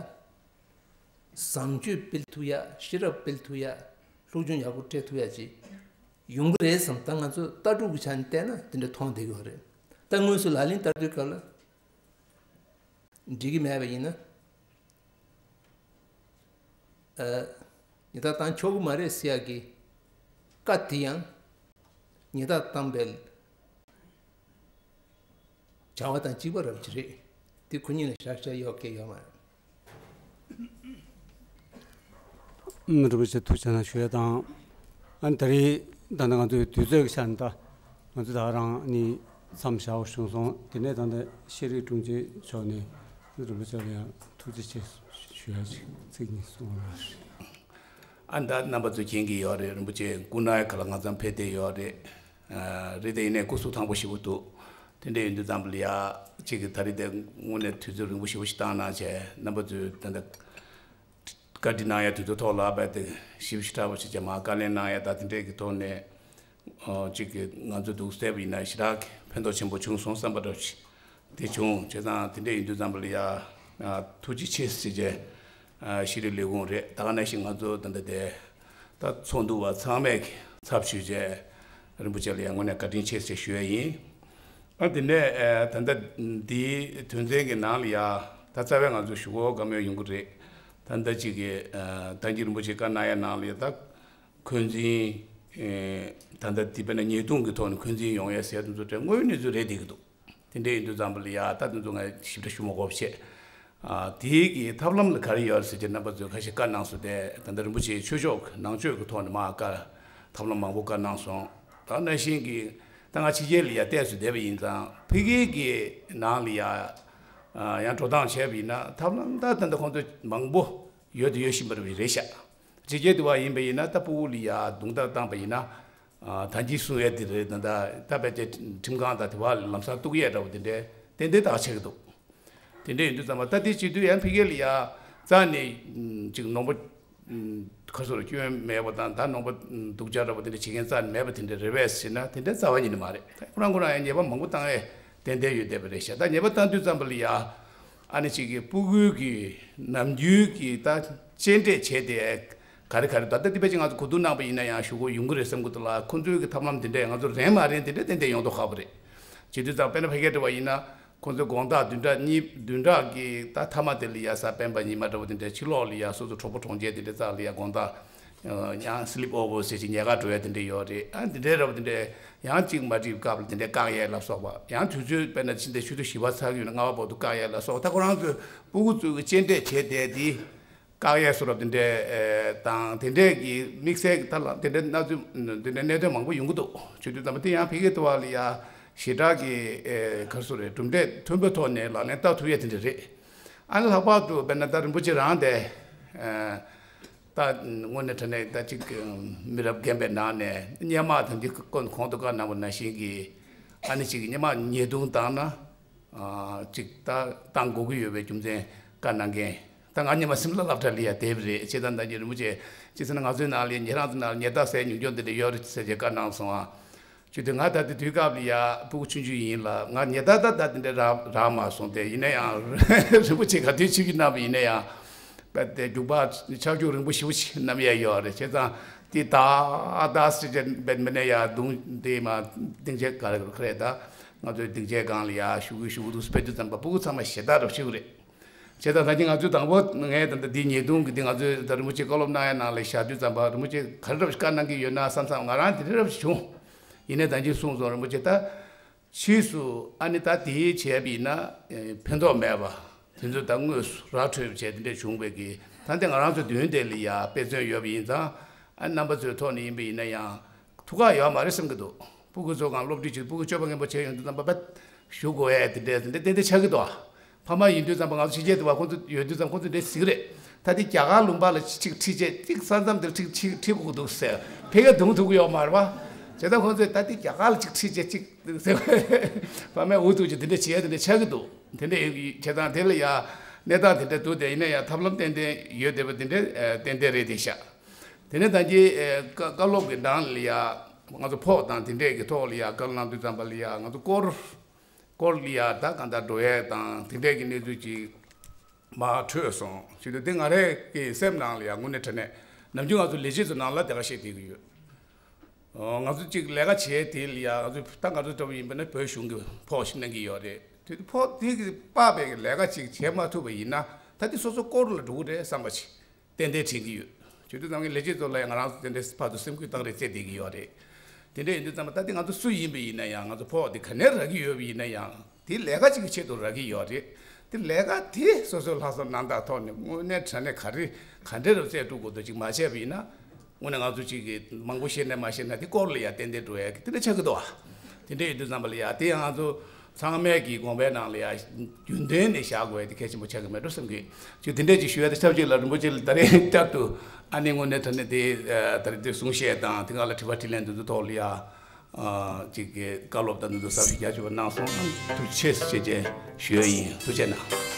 བཟང་སྤྱོད་སྤེལ་ཐུབ་ཡ། ཤེས་རབ་སྤེལ་ཐུབ་ཡ། སློབ་སྦྱོང་ཡག་པོ་སྤྲད་ཐུབ་ཡ་ཅིག་ཡོང་གི་རེད་བསམ། ད་ང་ཚོ་ལྟ་གྲུབ་ཀྱི་ཆ་ནས་བལྟས་ན་དེ་འདྲ་མཐོང་བསྡད་ཀྱི་ཡོད་རེད། ད་དངོས་སུ་ལག་ལེན་བསྟར་དུས་སྐབས་ལ་འགྲིག་གི་མེད་པ་ཡིན་ན། ཨ། ཉེས་རྡུང་བཏང་ཆོག་གི་མ་རེད་ཟེར་ཡག་གི་བཀའ་དེ་ཡང་ཉེས་རྡུང་བཏང་པའི་བྱ་བ་དང་གཅིག་པ་རབ་ཅིག་རེད། དེ་ཁོ་གཉིས་ལ་བཞག་བཞག་ཡོད་སྐད་ཡོད་མ་རེད། རིན་པོ་ཆེ་ཐུགས་རྗེ་གནང་ཞུ་ཡ་དང་། ཨ་ནི་ད་རེས་ད་ལྟ་ང་ཚོའི་དུས་ཚོད་ཀྱི་ཆ་ནས་ད་ང་ཚོ་ད་རང་ནི་མཚམས་བཞག་བྱུང་སོང་། དེ་ནས་ད་ལྟ་ཤེས་རིག་དྲུང་ཆེ་མཆོག་ནས་རིན་པོ་ཆེ་ལ་ཡང་ཐུགས་རྗེ་ཆེ་ཞུ་ཡ་ཅིག་ཚིག་གཉིས་གསུང་རོགས་གནང་། ཨ་ད་རྣམ་པ་ཚོས་མཁྱེན་གྱི་ཡོད་རེད། རིན་པོ་ཆེ་སྐུ་ན་ཡ་ག་ལ་ང་ཚང་ཕེབས་བསྡད་ཡོད་རེད། ཨ་རེད་དེ་ཡིན་ནའི་སྐུ་གཟུགས་ཐང་པོ་ཞེ་པོ་འདུག་དེ་འདྲ་ཡིན་དུས་ཙམ་པ་ལ་ཡ་གཅིག་གི་ད་རེས་དེ་དངོས་གནས་དུས་ཚོད་རིང་པོ་ཞེ་པོ་ཞིག་བཏང་གནང་བྱས། རྣམ་པ་ཚོས་ད་ལྟ་བཀའ་འདྲི་གནང་ཡ་དུས་ཚོད་ཐོག་ལ་བས་ཏེ་ཞིབ་ཞིབ་ཕྲ་བ་ཞིག་བྱས་མ་བཀའ་ལན་གནང་ཡ་ད་དེ་འདྲས་ཀྱི་ཐོག་ནས། ཨོ་གཅིག་གི་ང་ཚོ་འདུག་སེ་བསྡད་པ་ཡིན་ན་ཞེ་དྲག་གི་ཕན་ཐོགས་ཆེན་པོ་བྱུང་སོང་བསམ་པ་འདྲ་ཞིག་དེ་བྱུང་བྱས་ཙང་། དེ་འདྲས་ཡིན་དུས་ཙམ་པ་ལ་ཡ་ཨ་ཐུགས་རྗེ་ཆེ་ཟེར་བྱས། ཨ་ཤེས་རིག་ལས་ཁུངས་རེད། ད་ག་ནང་བཞིན་ང་ཚོ་ད་ལྟ་དེ་ད་ཚོགས་འདུ་བ་ཚང་མས་ཀྱི་ཚབ་ཞུས་བྱས། རིན་པོ་ཆེ་ལ་ཡ་དངོས་གནས་བཀའ་དྲིན་ཆེ་ཟེར་ཞུ་ཡ་ཡིན། ཨ་དེ་ནས་ཨ་ད་ལྟ་འདིའི་དོན་ཚན་གྱི་ནང་ལ་ཡ་ད་རྩ་བའི་ང་ཚོ་ཞུ་སྒོ་དགའ་མོས་ཡོང་གི་རེད། ད་ལྟ་གཅིག་གི་ཨ་ད་གིན་རིན་པོ་ཆེ་བཀའ་གནང་ཡ་ནང་ལ་ཡ་ད་འཁོན་འཛིན། ཨེ་ད་ལྟ་འདི་དཔེར་ན་ཉེས་རྡུང་གི་ཐོག་ནས་འཁོན་འཛིན་ཡོང་ཡ་ཟེར་དེ་ཚོ་དེ་དངོས་ཡོད་གནས་ཚུལ་རེད་བསྡད་ཀྱི་འདུག་དེ་འདྲ་ཡིན་དུས་ཙམ་པ་ལ་ཡ་ད་དེ་ཚོ་ང་ཞིབ་ཕྲ་ཞུ་མ་དགོས་པ་བྱས། ཨ་དེའི་གི་ཐབས་ལམ་ལ་ག་རེ་ཡོད་རེད་ཟེར་གྱི་རྣམ་པ་ཚོས་ཁ་ཤས་བཀའ་གནང་སོང་། དེ་ད་ལྟ་རིན་པོ་ཆེའི་ཆོས་ཕྱོགས་ཀྱི་ནང་ཆོས་ཀྱི་ཐོག་ནས་མ་བཀའ་ཐབས་ལམ་མང་པོ་བཀའ་གནང་སོང་། ད་ནང་བཞིན་གྱི་ད་ང་ཕྱི་རྒྱལ་ལ་ཡ་བལྟས་སུ་བསྡད་པ་ཡིན་ཙང་། ཕ་གི་གི་ནང་ལ་ཡ་ཨ་ཡང་འགྲོ་སྟངས་བྱས་པ་ཡིན་ན་ཐབས་ལམ་ད་ད་ལྟ་ཁོང་ཚོ་མང་པོ་ཡོད་དུ་ཡོད་བཞིན་པ་རེད་ཤག་ཕྱི་རྒྱལ་དུ་བ་ཡིན་པ་ཡིན་ན་ད་ཕྲུ་གུ་ལ་ཡ་རྡུང་རྡེག་བཏང་པ་ཡིན་ན། ཨ་ད་གིན་གསུང་ཡས་དེ་རེད། ད་ད་ད་བས་ཏེ་ཁྲིམས་ཁང་དང་དེ་བ་ལམ་སང་གཏུག་ཡས་འདྲ་བོ་དེ་འདྲའི་ཏན་ཏན་ད་ཆགས་ཀྱི་འདུག་དེ་འདྲ་ཡིན་དུས་ཙམ་པ་ད་དེ་བྱེད་དུས་ཡང་ཕ་གི་ལ་ཡ་རྩ་ནས་ཅིག་ནོར་བུ་ཁ་སོར་སྐྱོན་མེད་པ་དང་། ད་ནོར་བུ་སྡུག་ཅག་འདྲ་བོ་དེ་འདྲ་བྱེད་མཁན་རྩ་ནས་མེད་པ་དེ་འདྲ་རེད་པས་ཟེར་ན་དེ་འདྲ་རྩ་བ་ཉིད་ནས་མ་རེད། ད་ཁོ་རང་ཁོ་རང་ཡང་ཉེས་པ་མང་པོ་བཏང་ཡས་ཏན་ཏན་ཡོད་བསྡད་པ་རེད་ཤག་ད་ཉེས་པ་བཏང་དུས་ཙམ་པ་ལ་ཡ་ཨ་ནི་གཅིག་གི་ཕྲུ་གུའི་གི་ནམ་རྒྱུན་གྱི་ད་གཅེས་སྤྲས་བྱས་ཏེ། ག་རེ་ག་རེ་ད་ལྟ་དེ་ཕལ་ཆེར་ང་ཚོ་གོ་བསྡུར་གནང་པ་ཡིན་ན་ཡང་ཞུ་སྒོ་ཡོང་གི་རེད་བསམ་གི་འདུག་ལ། ཁོང་ཚོའི་གི་ཐབས་ལམ་དེ་འདྲས་ང་ཚོ་རན་མ་རན་དེ་འདྲས་ཏན་ཏན་ཡོང་མདོག་ཁ་པོ་རེད། བྱེད་དུས་ཙམ་དཔེར་ན་ཕ་གིར་འདྲ་བ་ཡིན་ན། ཁོང་ཚོའི་དགོང་དག་བདུན་ཕྲག་གཉིས་བདུན་ཕྲག་གི་ད་མཐའ་མ་དེ་ལ་ཡ་གཟའ་སྤེན་པ་ཉི་མ་འདྲ་བོ་དེ་འདྲས་ཕྱི་ལོགས་ལ་ཡ་སོ་སོ་གྲོགས་པོ་གྲོགས་མཆེད་དེ་འདྲས་རྩ་ལ་ཡ་དགོང་དག་ཡང་སི་ལིབ་ཨོ་ཝར་ཟེར་ཅིག་ཉལ་ཁ་འགྲོ་ཡ་དེ་འདྲས་ཡོད་རེད། ཨ་དེ་འདྲས་འདྲ་བོ་དེ་འདྲས་ཡང་གཅིག་མ་འགྲིག་སྐབས་ལ་དེ་འདྲས་བཀག་ཡས་ལ་སོགས་པ། ཡང་དུས་ཚོད་དཔེར་ན་ཕྱི་ཟླ་བཞི་པ་ཚར་གི་ཡོད་ན་ལྔ་པ་བར་དུ་བཀག་ཡས་ལ་སོགས་པ། ད་ཁོ་རང་ཚོས་ཕྲུ་གུ་ཚོའི་གི་གཅེས་སྤྲས་བྱས་བསྡད་དེ། བཀག་ཡས་བཟོ་འདྲ་དེ་འདྲས་ཨེ་དང་། དེ་འདྲས་ཀྱི་དམིགས་བསལ་གྱི་ད་ལ་དེ་འདྲས་གནས་ཚུལ་དེ་འདྲས་གནད་དོན་མང་པོ་ཡོང་གི་འདུག་བྱེད་དུས་ཙམ་པ་དེ་ཡང་ཕ་གིའི་ཐོག་ལ་ཡ་ཞེ་དྲག་གི་ཨེ་ག་རེ་ཟེར་དགོས་རེད། གྲུབ་འབྲས་མཐོན་པོའི་ཐོག་ནས་ལག་ལེན་བསྟར་ཐུབ་ཡས་དེ་འདྲས་རེད། ཨ་ནི་ལྷག་པར་དུ་དཔེར་ན་ད་རིན་པོ་ཆེ་རང་དེ་ཨེ་ད་དངོས་གནས་དྲང་གནས་ད་ཅིག་མི་རབས་རྒན་པའི་ནང་ནས་སྔོན་མ་ད་འདི་གོང་དུ་བཀའ་གནང་བ་ནང་བཞིན་གྱི་ཨ་ནི་ཅིག་སྔོན་མ་ཉེས་རྡུང་བཏང་ན། ཨ་ཅིག་ད་བཏང་དགོས་ཀྱི་ཡོད་པའི་རྒྱུ་མཚན་བཀའ་གནང་མཁན། ད་ང་སྔོན་མ་སིམ་ལ་སློབ་གྲྭ་ལ་ཡ་བསྡད་པ་རེད། བྱས་ཙང་ད་ཉིན་རིན་པོ་ཆེ་ཅི་ཟེར་ན་ང་ཚོའི་ནང་ལ་ཡ་ཉེ་རང་ཚོའི་ནང་ལ་ཉེས་རྡུང་ཟེར་ཉུང་ཉུང་དེ་འདྲ་ཡོད་རེད་ཟེར་བྱས་བཀའ་གནང་སོང་ཨ། བྱས་དུས་ང་ད་ལྟ་དུས་སྐབས་ལ་ཡ་ཕྲུ་གུ་ཆུང་ཆུང་ཡིན་ལ། ང་ཉེས་རྡུང་ད་ད་དེ་འདྲ་རག་རག་མ་སོང་སྟེ། ཡིན་ན་ཡང་རིན་པོ་ཆེ་ག་དུས་ཆིབས་བསྒྱུར་གནང་བ་ཡིན་ན་ཡང་། ད་དེ་རྒྱུག་པ་ཕྱག་རྒྱུག་རིང་པོ་ཞེ་པོ་ཞིག་གནང་ཡ་ཡོད་རེད། བྱས་ཙང་དེ་ད་ཨ་ད་སི་ཅན་བེད་མི་ནས་ཡ་རྡུང་དེ་མ་སྡིངས་ཆ་ག་རེ་རེད། ད་ང་ཚོའི་སྡིངས་ཆའི་སྒང་ལ་ཡ་ཞུ་གི་ཞུ་གི་འདུག་ཕེབས་དུས་ཙམ་པ་ཕྲུ་གུ་ཚང་མ་ཞེ་དྲག་རབ་ཞུ་གི་རེད། བྱས་ཙང་ད་གིན་ང་ཚོས་དང་པོ་ངས་ད་ལྟ་འདི་ཉེས་རྡུང་གི་འདི་ང་ཚོས་ད་རིན་པོ་ཆེ་བཀའ་སློབ་གནང་ཡ་ནང་ལ་བཞག་དུས་ཙམ་པ་རིན་པོ་ཆེ་ག་རེ་རབ་ཞིག་བཀའ་གནང་གི་ཡོད་ན་བསམ་བསམ་ང་རང་དེ་འདྲ་རབ་ཞིག་བྱུང་། ཡིན་ནའི་ད་གིན་གསུངས་སོང་རིན་པོ་ཆེ་ད། ཕྱིས་སུ་ཨ་ནི་ད་དེའི་བྱས་པ་ཡིན་ན་ཨེ་ཕན་ཐོགས་མེད་པ། དེ་ཚོ་ད་དངོས་སུ་ར་འཕྲོད་བྱས་དེ་འདྲས་བྱུང་བའི་གི་ད་འདི་ང་རང་ཚོ་མདུན་དེ་ལ་ཡ་དཔེ་མཚོན་ཡོད་པ་ཡིན་ཙང་། ཨ་རྣམ་པ་ཚོའི་ཐོག་ནས་ཡིན་པ་ཡིན་ན་ཡང་ཐུགས་ཁག་ཡོད་མ་རེད་བསམ་གི་འདུག་ཕྲུ་གུ་ཚོ་གང་སློབ་ཁྲིད་བྱེད། ཕྲུ་གུ་སྤྱོད་པ་ངན་པ་བྱས་ཡོང་དུས་ཙམ་པ་བས་ཞུ་དགོས་ཡས་དེ་འདྲས་དེ་འདྲས་ཏན་ཏན་ཆགས་ཀྱི་འདུག་ཕ་མ་ཡིན་དུས་ཙམ་པ་ང་ཚོ་ཕྱི་རྒྱལ་དུ་བ་ཁོང་ཚོ་ཡོད་དུས་ཙམ་ཁོང་ཚོ་འདྲས་ཟིག་རེད། ད་དེ་རྒྱ་གར་ལུང་པ་ལ་གཅིག་ཁྲིད་བྱས་གཅིག་ས་མཚམས་དེར་གཅིག་ཁྲིད་ཁྲིད་དགོས་འདུག་ཟེར། ཕ་གིར་རྡུང་ཐུབ་ཀྱི་ཡོད་མ་རེད་པ། བྱས་ཙང་ཁོང་ཚོས་ད་དེ་རྒྱ་གར་ལ་གཅིག་ཁྲིད་བྱས་གཅིག་ཟེར། ཕ་མས་འུ་ཐུག་ཅིག་དེ་འདྲ་བྱས་དེ་འདྲ་ཆགས་ཀྱི་འདུག་དེ་འདྲ་ཡིན་བྱས་ཙང་དེ་ལ་ཡ་གནས་སྟངས་དེ་འདྲ་འདུག་དེ་ཡིན་ན་ཡང་ཐབས་ལམ་ཏན་ཏན་ཡོད་བསྡད་པ་དེ་འདྲ་ཨ་ཏན་ཏན་རེད་དེ་ཤག་དེ་ནས་ད་གིན་ཨ་བཀའ་བཀའ་སློབ་ཀྱི་ནང་ལ་ཡ་ང་ཚོ་ཕོགས་དང་དེ་འདྲས་ཀྱི་ཐོག་ལ་ཡ་བཀའ་སློབ་གནང་དུས་ཙམ་པ་ལ་ཡ་ང་ཚོ་སྐོར་སྐོར་ལ་ཡ་ད་གང་ལྟར་འགྲོ་ཡས་དང་དེ་འདྲས་ཀྱི་གནས་ཚུལ་ཅིག་མར་འཕྲོས་སོང་། བྱས་དུས་དེ་ང་རའི་གི་སེམས་ནང་ལ་ཡ་དངོས་གནས་དྲང་གནས་ནམ་རྒྱུན་ང་ཚོ་ལས་བྱེད་ཚོ་ནང་ལ་དེ་ག་བཤད་བསྡད་ཀྱི་ཡོད། ཨོ་ང་ཚོ་གཅིག་ལས་ཀ་བྱས་དེ་ལ་ཡ་ང་ཚོ་ད་ང་ཚོ་འདྲ་པོ་ཡིན་པ་ན་བོད་གཞུང་གི་ཕོགས་ཤིག་གནང་གི་ཡོད་རེད། དེ་ཕོགས་དེ་གི་དཔག་པའི་ལས་ཀ་ཅིག་བྱས་མ་ཐུབ་པ་ཡིན་ན་ད་དེ་སོ་སོ་སྐོར་ལ་འགྲོ་གི་རེད་བསམ་པ་ཅིག་ཏན་ཏན་དྲན་གྱི་ཡོད། བྱས་དུས་ཙམ་གྱི་ལས་བྱེད་ཚོ་ལ་ཡང་ང་རང་ཚོ་དེ་འདྲའི་ཕར་ཚུར་སེམས་ཁུར་བཏང་རེས་བྱས་བསྡད་ཀྱི་ཡོད་རེད། དེ་འདྲ་ཡིན་དུས་ཙམ་པ་ད་དེ་ང་ཚོ་སུ་ཡིན་པ་ཡིན་ན་ཡང་ང་ཚོ་ཕོགས་དེ་ག་ནས་རག་གི་ཡོད་པ་ཡིན་ན་ཡང་དེ་ལས་ཀ་ཅིག་གི་ཆེད་དུ་རག་གི་ཡོད་རེད། དེ་ལས་ཀ་དེ་སོ་སོའི་ལྷག་བསམ་རྣམ་དག་ཐོག་ནས་དངོས་གནས་དྲང་གནས་ག་རེ་ག་འདྲ་རུ་རྩལ་སྤྲུགས་དགོས་འདུག་ཅིག་མ་བྱས་པ་ཡིན་ན། དངོས་གནས་ང་ཚོ་གཅིག་གིས་མང་པོ་བཤད་ནས་མ་བཤད་ན་དེ་སྐོར་ལ་ཡ་ཏན་ཏན་འགྲོ་ཡ་གི་དེ་འདྲ་ཆགས་ཀྱི་འདུག་བ། དེ་འདྲ་ཡིན་དུས་ཙམ་པ་ལ་ཡ་དེ་ཡང་ང་ཚོ་ཚང་མས་ཀྱི་དགོངས་པའི་ནང་ལ་ཡ་རྒྱུན་ལྡན་ནས་བཞག་དགོས་ཡ་དེ་གལ་ཆེན་པོ་ཆགས་ཀྱི་མེད་འགྲོ་བསམ་གི། ཅིག་དེ་འདྲས་ཅིག་ཞུ་ཡ་དེ་ཆབས་ཅིག་ལ་རིན་པོ་ཆེ་ལ་ད་རེས་བསྐྱར་དུ་ ཨ་ནི་དངོས་གནས་དྲང་གནས་དེ་ཨ་ད་རེས་དེ་གསུང་བཤད་དང་དེ་སྒང་ལ་དྲི་བ་དྲིས་ལན་དེ་ཚོ་ཐོག་ལ་ཡ། ཨ་ཅིག་གི་བཀའ་སློབ་དང་འདི་ཚོ་ཟབ་ཞིང་རྒྱ་ཆེ་བ་གནང་སོང་། ཐུགས་རྗེ་ཆེ་ཞེས་བཅས་ཞུ་ཡ་ཡིན། ཐུགས་རྗེ་གནང་།